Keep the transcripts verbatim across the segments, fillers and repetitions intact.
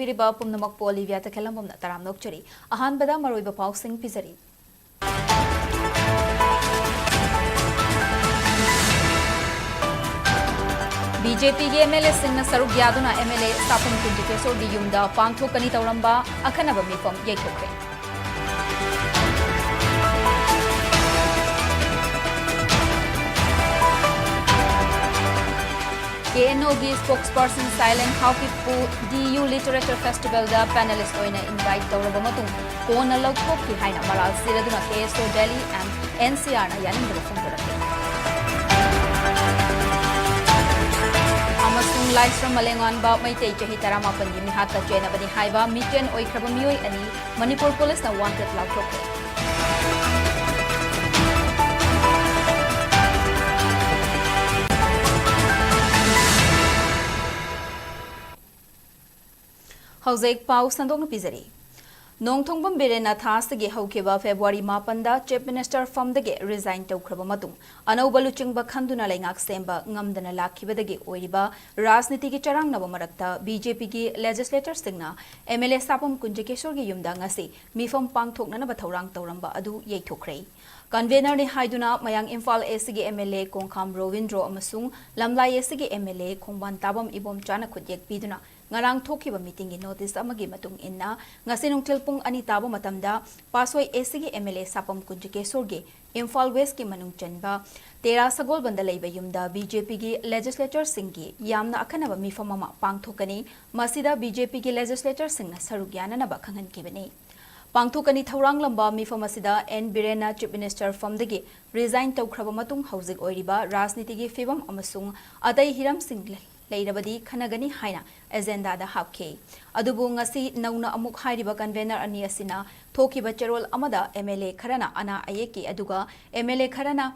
ꯄꯤꯔꯤꯕ ꯄꯨꯝꯅꯃꯛꯄꯨ ꯑꯣꯂꯤꯚꯤꯌꯥ ꯇꯈꯦꯜꯂꯝꯕꯝꯅ ꯇꯔꯥꯝꯅ ꯑꯣꯛꯆꯔꯤ꯫ ꯑꯍꯥꯟꯕꯗ ꯃꯔꯨꯑꯣꯏꯕ ꯄꯥꯎꯁꯤꯡ ꯄꯤꯖꯔꯤ꯫ ꯕꯤ ꯖꯦ ꯄꯤꯒꯤ ꯑꯦꯝ ꯑꯦꯜ ꯑꯦꯁꯤꯡꯅ ꯁꯔꯨꯛ ꯌꯥꯗꯨꯅ ꯑꯦꯝ ꯑꯦꯜ ꯑꯦ ꯁꯥꯐꯝ ꯀꯨꯟꯖꯀꯦꯁꯣꯔꯒꯤ ꯌꯨꯝꯗ ꯄꯥꯡꯊꯣꯛꯀꯅꯤ ꯇꯧꯔꯝꯕ ꯑꯈꯟꯅꯕ ꯃꯤꯐꯝ ꯌꯩꯊꯣꯛꯈ꯭ꯔꯦ꯫ ꯀꯦ ꯑꯦꯟ ꯑꯣꯒꯤ spokesperson ꯁꯥꯏꯂꯦꯟ ꯍꯥꯎꯀꯤꯞꯄꯨ ꯗꯤ ꯌꯨ Literature Festivalꯗ panelist ꯑꯣꯏꯅ invite ꯇꯧꯔꯕ ꯃꯇꯨꯡ ꯀꯣꯟꯅ ꯂꯧꯊꯣꯛꯈꯤ ꯍꯥꯏꯅ ꯃꯔꯥꯜ ꯁꯤꯔꯗꯨꯅ K S O Delhi and N C Rꯅ ꯌꯥꯅꯤꯡꯗꯕ ꯐꯣꯡꯗꯣꯔꯛꯈꯤ꯫ ꯑꯃꯁꯨꯡ ꯂꯥꯏꯁ꯭ꯔꯝ ꯃꯂꯦꯉꯥꯟꯕ ꯃꯩꯇꯩ ꯆꯍꯤ ꯇꯔꯥꯃꯥꯄꯟꯒꯤ ꯃꯤꯍꯥꯠꯇ ꯆꯦꯟꯅꯕꯅꯤ ꯍꯥꯏꯕ ꯃꯤꯆꯦꯟ ꯑꯣꯏꯈ꯭ꯔꯕ ꯃꯤꯑꯣꯏ ꯑꯅꯤ ꯃꯅꯤꯄꯨꯔ ꯄꯨꯂꯤꯁꯅ wanted ꯂꯥꯎꯊꯣꯛꯈ꯭ꯔꯦ꯫ ꯍꯧꯖꯤꯛ ꯄꯥꯎ ꯁꯟꯗꯣꯛꯅ ꯄꯤꯖꯔꯤ꯫ ꯅꯣꯡꯊꯣꯡꯕꯝ ꯕꯤꯔꯦꯟꯅ ꯊꯥ ꯑꯁꯤꯒꯤ ꯍꯧꯈꯤꯕ February ꯃꯥꯄꯟꯗ Chief Minister ꯐꯝꯗꯒꯤ resign ꯇꯧꯈ꯭ꯔꯕ ꯃꯇꯨꯡ, ꯑꯅꯧꯕ ꯂꯨꯆꯤꯡꯕ ꯈꯟꯗꯨꯅ ꯂꯩꯉꯥꯛ ꯁꯦꯝꯕ ꯉꯝꯗꯅ ꯂꯥꯛꯈꯤꯕꯗꯒꯤ ꯑꯣꯏꯔꯤꯕ ꯔꯥꯖꯅꯤꯇꯤꯒꯤ ꯆꯔꯥꯡꯅꯕ ꯃꯔꯛꯇ, B J Pꯒꯤ legislatorꯁꯤꯡꯅ M L A ꯁꯥꯄꯝ ꯀꯨꯟꯖꯀꯦꯁꯣꯔꯒꯤ ꯌꯨꯝꯗ ꯉꯁꯤ ꯃꯤꯐꯝ ꯄꯥꯡꯊꯣꯛꯅꯅꯕ ꯊꯧꯔꯥꯡ ꯇꯧꯔꯝꯕ ꯑꯗꯨ ꯌꯩꯊꯣꯛꯈ꯭ꯔꯦ꯫ Convenorꯅꯤ ꯍꯥꯏꯗꯨꯅ ꯃꯌꯥꯡ Imphal Acꯒꯤ M L A ꯀꯣꯡꯈꯥꯝ Robindro ꯑꯃꯁꯨꯡ ꯂꯝꯂꯥꯏ Acꯒꯤ M L A ꯈꯣꯡꯕꯥꯟ ꯇꯥꯕꯝ ꯏꯕꯣꯝꯆꯥꯅ ꯈꯨꯠꯌꯦꯛ ꯄꯤꯗꯨꯅ ꯉꯔꯥꯡ ꯊꯣꯛꯈꯤꯕ meetingꯒꯤ notice ꯑꯃꯒꯤ ꯃꯇꯨꯡ ꯏꯟꯅ, ꯉꯁꯤ ꯅꯨꯡꯊꯤꯜ ꯄꯨꯡ ꯑꯅꯤ ꯇꯥꯕ ꯃꯇꯝꯗ ꯄꯥꯁꯣꯏ Acꯒꯤ M L A ꯁꯥꯄꯝ ꯀꯨꯟꯖꯀꯦꯁꯣꯔꯒꯤ ꯏꯝꯐꯥꯜ Westꯀꯤ ꯃꯅꯨꯡ ꯆꯟꯕ ꯇꯦꯔꯥ ꯁꯒꯣꯜꯕꯟꯗ ꯂꯩꯕ ꯌꯨꯝꯗ B J Pꯒꯤ legislatorꯁꯤꯡꯒꯤ ꯌꯥꯝꯅ ꯑꯈꯟꯅꯕ ꯃꯤꯐꯝ ꯑꯃ ꯄꯥꯡꯊꯣꯛꯀꯅꯤ꯫ ꯃꯁꯤꯗ B J Pꯒꯤ legislatorꯁꯤꯡꯅ ꯁꯔꯨꯛ ꯌꯥꯅꯅꯕ ꯈꯪꯍꯟꯈꯤꯕꯅꯤ꯫ ꯄꯥꯡꯊꯣꯛꯀꯅꯤ ꯊꯧꯔꯥꯡꯂꯝꯕ ꯃꯤꯐꯝ ꯑꯁꯤꯗ N ꯕꯤꯔꯦꯟꯅ Chief Minister ꯐꯝꯗꯒꯤ resign ꯇꯧꯈ꯭ꯔꯕ ꯃꯇꯨꯡ ꯍꯧꯖꯤꯛ ꯑꯣꯏꯔꯤꯕ ꯔꯥꯖꯅꯤꯇꯤꯒꯤ ꯐꯤꯕꯝ ꯑꯃꯁꯨꯡ ꯑꯇꯩ ꯍꯤꯔꯝꯁꯤꯡ ꯂꯩꯔꯕꯗꯤ ꯈꯟꯅꯒꯅꯤ ꯍꯥꯏꯅ agendaꯗ ꯍꯥꯞꯈꯤ꯫ ꯑꯗꯨꯕꯨ ꯉꯁꯤ ꯅꯧꯅ ꯑꯃꯨꯛ ꯍꯥꯏꯔꯤꯕ convenor ꯑꯅꯤ ꯑꯁꯤꯅ ꯊꯣꯛꯈꯤꯕ ꯆꯦꯔꯣꯜ ꯑꯃꯗ M L A ꯈꯔꯅ ꯑꯅꯥ ꯑꯌꯦꯛꯀꯤ, ꯑꯗꯨꯒ M L A ꯈꯔꯅ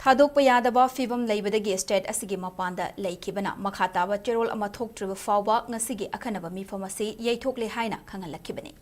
ꯊꯥꯗꯣꯛꯄ ꯌꯥꯗꯕ ꯐꯤꯕꯝ ꯂꯩꯕꯗꯒꯤ state ꯑꯁꯤꯒꯤ ꯃꯄꯥꯟꯗ ꯂꯩꯈꯤꯕꯅ ꯃꯈꯥ ꯇꯥꯕ ꯆꯦꯔꯣꯜ ꯑꯃ ꯊꯣꯛꯇ꯭ꯔꯤꯕ ꯐꯥꯎꯕ ꯉꯁꯤꯒꯤ ꯑꯈꯟꯅꯕ ꯃꯤꯐꯝ ꯑꯁꯤ ꯌꯩꯊꯣꯛꯂꯦ ꯍꯥꯏꯅ ꯈꯪꯍꯜꯂꯛꯈꯤꯕꯅꯤ꯫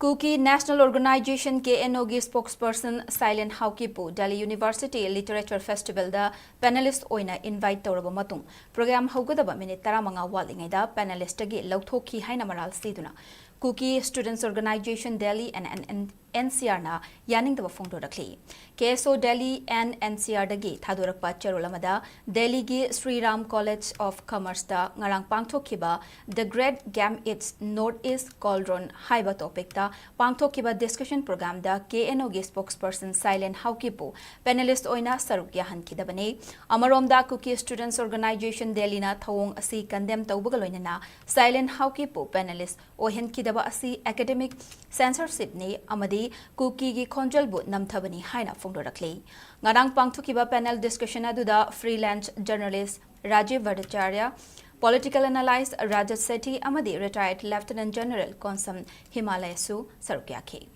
Kuki National Organization, K N O ꯒꯤ spokesperson Sailen Haokippu Delhi University Literature Festivalꯗ panelist ꯑꯣꯏꯅ invite ꯇꯧꯔꯕ ꯃꯇꯨꯡ, program ꯍꯧꯒꯗꯕ minute ꯇꯔꯥꯃꯉꯥ ꯋꯥꯠꯂꯤꯉꯩꯗ panelistꯇꯒꯤ ꯂꯧꯊꯣꯛꯈꯤ ꯍꯥꯏꯅ ꯃꯔꯥꯜ ꯁꯤꯗꯨꯅ Kuki Students Organization Delhi and, and, and N C Rꯅ ꯌꯥꯅꯤꯡꯗꯕ ꯐꯣꯡꯗꯣꯔꯛꯂꯤ꯫ K S O Delhi and N C Rꯗꯒꯤ ꯊꯥꯗꯣꯔꯛꯄ ꯆꯦꯔꯣꯜ ꯑꯃꯗ, ꯗꯦꯜꯂꯤꯒꯤ Shri Ram College of Commerceꯇ ꯉꯔꯥꯡ ꯄꯥꯡꯊꯣꯛꯈꯤꯕ The Great Game Eats North East Cauldron ꯍꯥꯏꯕ topicꯇ ꯄꯥꯡꯊꯣꯛꯈꯤꯕ discussion programꯗ K N Oꯒꯤ spokesperson Sailen Haokippu panelist ꯑꯣꯏꯅ ꯁꯔꯨꯛ ꯌꯥꯍꯟꯈꯤꯗꯕꯅꯤ꯫ ꯑꯃꯔꯣꯝꯗ, Kuki Students Organization Delhiꯅ ꯊꯧꯑꯣꯡ ꯑꯁꯤ condemn ꯇꯧꯕꯒ ꯂꯣꯏꯅꯅ Sailen Haokippu panelist ꯑꯣꯏꯍꯟꯈꯤꯗꯕ ꯑꯁꯤ academic censorshipꯅꯤ ꯑꯃꯗꯤ ꯀꯨꯀꯤꯒꯤ ꯈꯣꯟꯖꯦꯜꯕꯨ ꯅꯝꯊꯕꯅꯤ ꯍꯥꯏꯅ ꯐꯣꯡꯗꯣꯔꯛꯂꯤ꯫ ꯉꯔꯥꯡ ꯄꯥꯡꯊꯣꯛꯈꯤꯕ panel discussion ꯑꯗꯨꯗ freelance journalist Rajiv Bhattacharya, political analyst Rajat Sethi ꯑꯃꯗꯤ retired Lieutenant General Konsam Himalayasꯨ ꯁꯔꯨꯛ ꯌꯥꯈꯤ꯫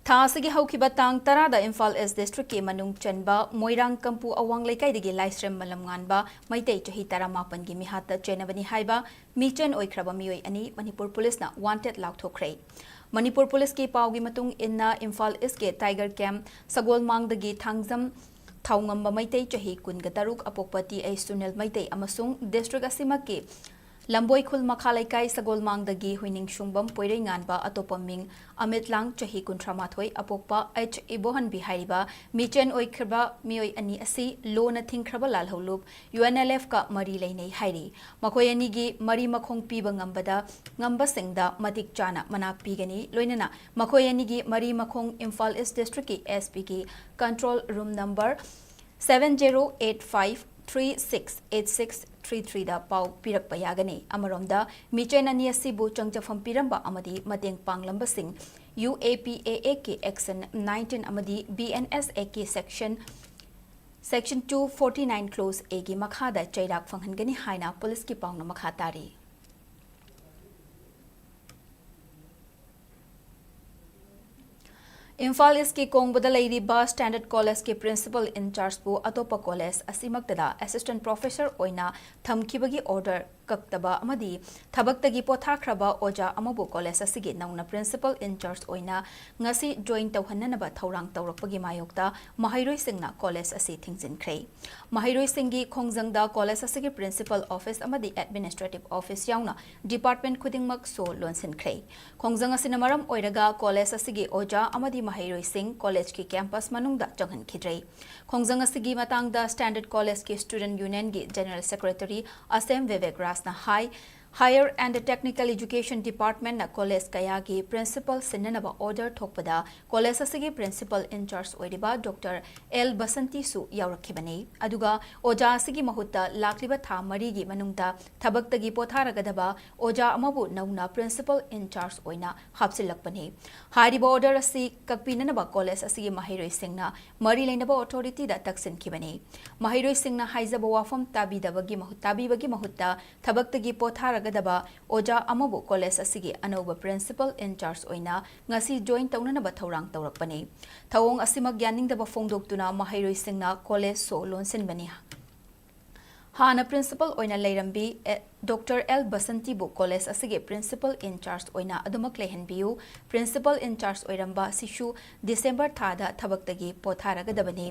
ꯊꯥ ꯑꯁꯤꯒꯤ ꯍꯧꯈꯤꯕ ꯇꯥꯡ ꯇꯔꯥꯗ ꯏꯝꯐꯥꯜ East districtꯀꯤ ꯃꯅꯨꯡ ꯆꯟꯕ ꯃꯣꯏꯔꯥꯡ ꯀꯝꯄꯨ ꯑꯋꯥꯡ ꯂꯩꯀꯥꯏꯗꯒꯤ ꯂꯥꯏꯁ꯭ꯔꯦꯝ ꯃꯂꯝꯉꯥꯟꯕ ꯃꯩꯇꯩ ꯆꯍꯤ ꯇꯔꯥꯃꯥꯄꯟꯒꯤ ꯃꯤꯍꯥꯠꯇ ꯆꯦꯟꯅꯕꯅꯤ ꯍꯥꯏꯕ ꯃꯤꯆꯦꯟ ꯑꯣꯏꯈ꯭ꯔꯕ ꯃꯤꯑꯣꯏ ꯑꯅꯤ ꯃꯅꯤꯄꯨꯔ ꯄꯨꯂꯤꯁꯅ wanted ꯂꯥꯎꯊꯣꯛꯈ꯭ꯔꯦ꯫ ꯃꯅꯤꯄꯨꯔ ꯄꯨꯂꯤꯁꯀꯤ ꯄꯥꯎꯒꯤ ꯃꯇꯨꯡ ꯏꯟꯅ, ꯏꯝꯐꯥꯜ Eastꯀꯤ Tiger Camp ꯁꯒꯣꯜꯃꯥꯡꯗꯒꯤ ꯊꯥꯡꯖꯝ ꯊꯥꯎꯉꯝꯕ ꯃꯩꯇꯩ ꯆꯍꯤ ꯀꯨꯟꯒ ꯇꯔꯨꯛ, ꯑꯄꯣꯛꯄ ꯇꯤ ꯑꯩꯆ ꯁꯨꯅꯤꯜ ꯃꯩꯇꯩ ꯑꯃꯁꯨꯡ district ꯑꯁꯤꯃꯛꯀꯤ ꯂꯝꯕꯣꯏꯈꯨꯜ ꯃꯈꯥ ꯂꯩꯀꯥꯏ ꯁꯒꯣꯜꯃꯥꯡꯗꯒꯤ ꯍꯨꯏꯅꯤꯡꯁꯨꯡꯕꯝ ꯄꯣꯏꯔꯩꯉꯥꯟꯕ, ꯑꯇꯣꯞꯄ ꯃꯤꯡ ꯑꯃꯤꯠꯂꯥꯡ, ꯆꯍꯤ ꯀꯨꯟꯊ꯭ꯔꯥ ꯃꯥꯊꯣꯏ, ꯑꯄꯣꯛꯄ ꯑꯩꯆ ꯏꯕꯣꯍꯟꯕꯤ ꯍꯥꯏꯔꯤꯕ ꯃꯤꯆꯦꯟ ꯑꯣꯏꯈ꯭ꯔꯕ ꯃꯤꯑꯣꯏ ꯑꯅꯤ ꯑꯁꯤ ꯂꯣꯅ ꯊꯤꯡꯈ꯭ꯔꯕ ꯂꯥꯜꯍꯧꯂꯨꯞ UNLFꯀ ꯃꯔꯤ ꯂꯩꯅꯩ ꯍꯥꯏꯔꯤ꯫ ꯃꯈꯣꯏ ꯑꯅꯤꯒꯤ ꯃꯔꯤ ꯃꯈꯣꯡ ꯄꯤꯕ ꯉꯝꯕꯗ, ꯉꯝꯕꯁꯤꯡꯗ ꯃꯇꯤꯛ ꯆꯥꯅ ꯃꯅꯥꯛ ꯄꯤꯒꯅꯤ, ꯂꯣꯏꯅꯅ ꯃꯈꯣꯏ ꯑꯅꯤꯒꯤ ꯃꯔꯤ ꯃꯈꯣꯡ Imphal East districtꯀꯤ SPꯒꯤ control room number seven zero eight five three six eight six three threeꯗ ꯄꯥꯎ ꯄꯤꯔꯛꯄ ꯌꯥꯒꯅꯤ꯫ ꯑꯃꯔꯣꯝꯗ, ꯃꯤꯆꯦꯟ ꯑꯅꯤ ꯑꯁꯤꯕꯨ ꯆꯪꯖꯐꯝ ꯄꯤꯔꯝꯕ ꯑꯃꯗꯤ ꯃꯇꯦꯡ ꯄꯥꯡꯂꯝꯕꯁꯤꯡ UAPAAꯀꯤ Section nineteen ꯑꯃꯗꯤ BNSAꯀꯤ Section, Section two forty nine Clause Aꯒꯤ ꯃꯈꯥꯗ ꯆꯩꯔꯥꯛ ꯐꯪꯍꯟꯒꯅꯤ ꯍꯥꯏꯅ ꯄꯨꯂꯤꯁꯀꯤ ꯄꯥꯎꯅ ꯃꯈꯥ ꯇꯥꯔꯤ꯫ ꯏꯝꯐꯥꯜ ꯏꯁꯀꯤ ꯀꯣꯡꯕꯗ ꯂꯩꯔꯤꯕ ꯁ꯭ꯇꯥꯟꯗꯔꯗ ꯀꯣꯂꯦꯖꯀꯤ ꯄ꯭ꯔꯤꯟꯁꯤꯄꯜ ꯏꯟꯆꯥꯔꯖꯄꯨ ꯑꯇꯣꯞꯄ ꯀꯣꯂꯦꯖ ꯑꯁꯤꯃꯛꯇꯗ ꯑꯦꯁꯤꯁꯇꯦꯟꯠ ꯄ꯭ꯔꯣꯐꯦꯁꯔ ꯑꯣꯏꯅ ꯊꯝꯈꯤꯕꯒꯤ ꯑꯣꯔꯗꯔ ꯀꯛꯇꯕ ꯑꯃꯗꯤ ꯊꯕꯛꯇꯒꯤ ꯄꯣꯊꯥꯈ꯭ꯔꯕ ꯑꯣꯖꯥ ꯑꯃꯕꯨ ꯀꯣꯂꯦꯖ ꯑꯁꯤꯒꯤ ꯅꯧꯅ ꯄ꯭ꯔꯤꯟꯁꯤꯄꯜ ꯏꯟꯆꯥꯔꯖ ꯑꯣꯏꯅ ꯉꯁꯤ ꯖꯣꯏꯟ ꯇꯧꯍꯟꯅꯅꯕ ꯊꯧꯔꯥꯡ ꯇꯧꯔꯛꯄꯒꯤ ꯃꯥꯌꯣꯛꯇ ꯃꯍꯩꯔꯣꯏꯁꯤꯡꯅ ꯀꯣꯂꯦꯖ ꯑꯁꯤ ꯊꯤꯡꯖꯤꯟꯈ꯭ꯔꯦ꯫ ꯃꯍꯩꯔꯣꯏꯁꯤꯡꯒꯤ ꯈꯣꯡꯖꯪꯗ ꯀꯣꯂꯦꯖ ꯑꯁꯤꯒꯤ ꯄ꯭ꯔꯤꯟꯁꯤꯄꯜ ꯑꯣꯐꯤꯁ ꯑꯃꯗꯤ ꯑꯦꯗꯃꯤꯅꯤꯁꯇ꯭ꯔꯦꯇꯤꯚ ꯑꯣꯐꯤꯁ ꯌꯥꯎꯅ ꯗꯤꯄꯥꯔꯠꯃꯦꯟꯠ ꯈꯨꯗꯤꯡꯃꯛ ꯁꯣ ꯂꯣꯟꯁꯤꯟꯈ꯭ꯔꯦ꯫ ꯈꯣꯡꯖꯪ ꯑꯁꯤꯅ ꯃꯔꯝ ꯑꯣꯏꯔꯒ ꯀꯣꯂꯦꯖ ꯑꯁꯤꯒꯤ ꯑꯣꯖꯥ ꯑꯃꯗꯤ ꯃꯍꯩꯔꯣꯏꯁꯤꯡ ꯀꯣꯂꯦꯖꯀꯤ ꯀꯦꯝꯄꯁ ꯃꯅꯨꯡꯗ ꯆꯪꯍꯟꯈꯤꯗ꯭ꯔꯦ꯫ ꯈꯣꯡꯖꯪ ꯑꯁꯤꯒꯤ ꯃꯇꯥꯡꯗ ꯁ꯭ꯇꯥꯟꯗꯔꯗ ꯀꯣꯂꯦꯖꯀꯤ ꯁ꯭ꯇꯨꯗꯦꯟꯠ ꯌꯨꯅꯤꯌꯟꯒꯤ ꯖꯦꯅꯔꯦꯜ ꯁꯦꯀ꯭ꯔꯦꯇꯔꯤ ꯑꯁꯦꯝ ꯚꯤꯕꯦꯛ ꯔꯥꯖꯅ ꯍꯥꯏ, Higher and Technical Education Department ꯅ ꯀꯣꯂꯦꯖ ꯀꯌꯥꯒꯤ ꯄ꯭ꯔꯤꯟꯁꯤꯄꯜ ꯁꯤꯟꯅꯅꯕ ꯑꯣꯔꯗꯔ ꯊꯣꯛꯄꯗ ꯀꯣꯂꯦꯖ ꯑꯁꯤꯒꯤ ꯄ꯭ꯔꯤꯟꯁꯤꯄꯜ ꯏꯟꯆꯥꯔꯖ ꯑꯣꯏꯔꯤꯕ ꯗꯣꯛꯇꯔ ꯑꯦꯜ ꯕꯁꯟꯇꯤꯁꯨ ꯌꯥꯎꯔꯛꯈꯤꯕꯅꯤ꯫ ꯑꯗꯨꯒ ꯑꯣꯖꯥ ꯑꯁꯤꯒꯤ ꯃꯍꯨꯠꯇ ꯂꯥꯛꯂꯤꯕ ꯊꯥ ꯃꯔꯤꯒꯤ ꯃꯅꯨꯡꯗ ꯊꯕꯛꯇꯒꯤ ꯄꯣꯊꯥꯔꯒꯗꯕ ꯑꯣꯖꯥ ꯑꯃꯕꯨ ꯅꯧꯅ ꯄ꯭ꯔꯤꯟꯁꯤꯄꯜ ꯏꯟꯆꯥꯔꯖ ꯑꯣꯏꯅ ꯍꯥꯞꯆꯤꯜꯂꯛꯄꯅꯤ꯫ ꯍꯥꯏꯔꯤꯕ ꯑꯣꯔꯗꯔ ꯑꯁꯤ ꯀꯛꯄꯤꯅꯅꯕ ꯀꯣꯂꯦꯖ ꯑꯁꯤꯒꯤ ꯃꯍꯩꯔꯣꯏꯁꯤꯡꯅ ꯃꯔꯤ ꯂꯩꯅꯕ ꯑꯣꯊꯣꯔꯤꯇꯤꯗ ꯇꯛꯁꯤꯟꯈꯤꯕꯅꯤ꯫ ꯃꯍꯩꯔꯣꯏꯁꯤꯡꯅ ꯍꯥꯏꯖꯕ ꯋꯥꯐꯝ ꯇꯥꯕꯤꯗꯕꯒꯤ ꯃꯍꯨꯠ-, ꯇꯥꯕꯤꯕꯒꯤ ꯃꯍꯨꯠꯇ ꯊꯕꯛꯇꯒꯤ ꯄꯣꯊꯥꯔꯒꯗꯕ ꯑꯣꯖꯥ ꯑꯃꯕꯨ ꯀꯣꯂꯦꯖ ꯑꯁꯤꯒꯤ ꯑꯅꯧꯕ ꯄ꯭ꯔꯤꯟꯁꯤꯄꯜ ꯏꯟꯆꯥꯔꯖ ꯑꯣꯏꯅ ꯉꯁꯤ ꯖꯣꯏꯟ ꯇꯧꯅꯅꯕ ꯊꯧꯔꯥꯡ ꯇꯧꯔꯛꯄꯅꯤ꯫ ꯊꯧꯑꯣꯡ ꯑꯁꯤꯃꯛ ꯌꯥꯅꯤꯡꯗꯕ ꯐꯣꯡꯗꯣꯛꯇꯨꯅ ꯃꯍꯩꯔꯣꯏꯁꯤꯡꯅ ꯀꯣꯂꯦꯖ ꯁꯣ ꯂꯣꯟꯁꯤꯟꯕꯅꯤ꯫ ꯍꯥꯟꯅ ꯄ꯭ꯔꯤꯟꯁꯤꯄꯜ ꯑꯣꯏꯅ ꯂꯩꯔꯝꯕꯤ ꯑꯦ-, ꯗꯣꯛꯇꯔ ꯑꯦꯜ ꯕꯁꯟꯇꯤꯕꯨ ꯀꯣꯂꯦꯖ ꯑꯁꯤꯒꯤ ꯄ꯭ꯔꯤꯟꯁꯤꯄꯜ ꯏꯟꯆꯥꯔꯖ ꯑꯣꯏꯅ ꯑꯗꯨꯃꯛ ꯂꯩꯍꯟꯕꯤꯌꯨ꯫ ꯄ꯭ꯔꯤꯟꯁꯤꯄꯜ ꯏꯟꯆꯥꯔꯖ ꯑꯣꯏꯔꯝꯕ ꯑꯁꯤꯁꯨ ꯗꯤꯁꯦꯝꯕꯔ ꯊꯥꯗ ꯊꯕꯛꯇꯒꯤ ꯄꯣꯊꯥꯔꯒꯗꯕꯅꯤ꯫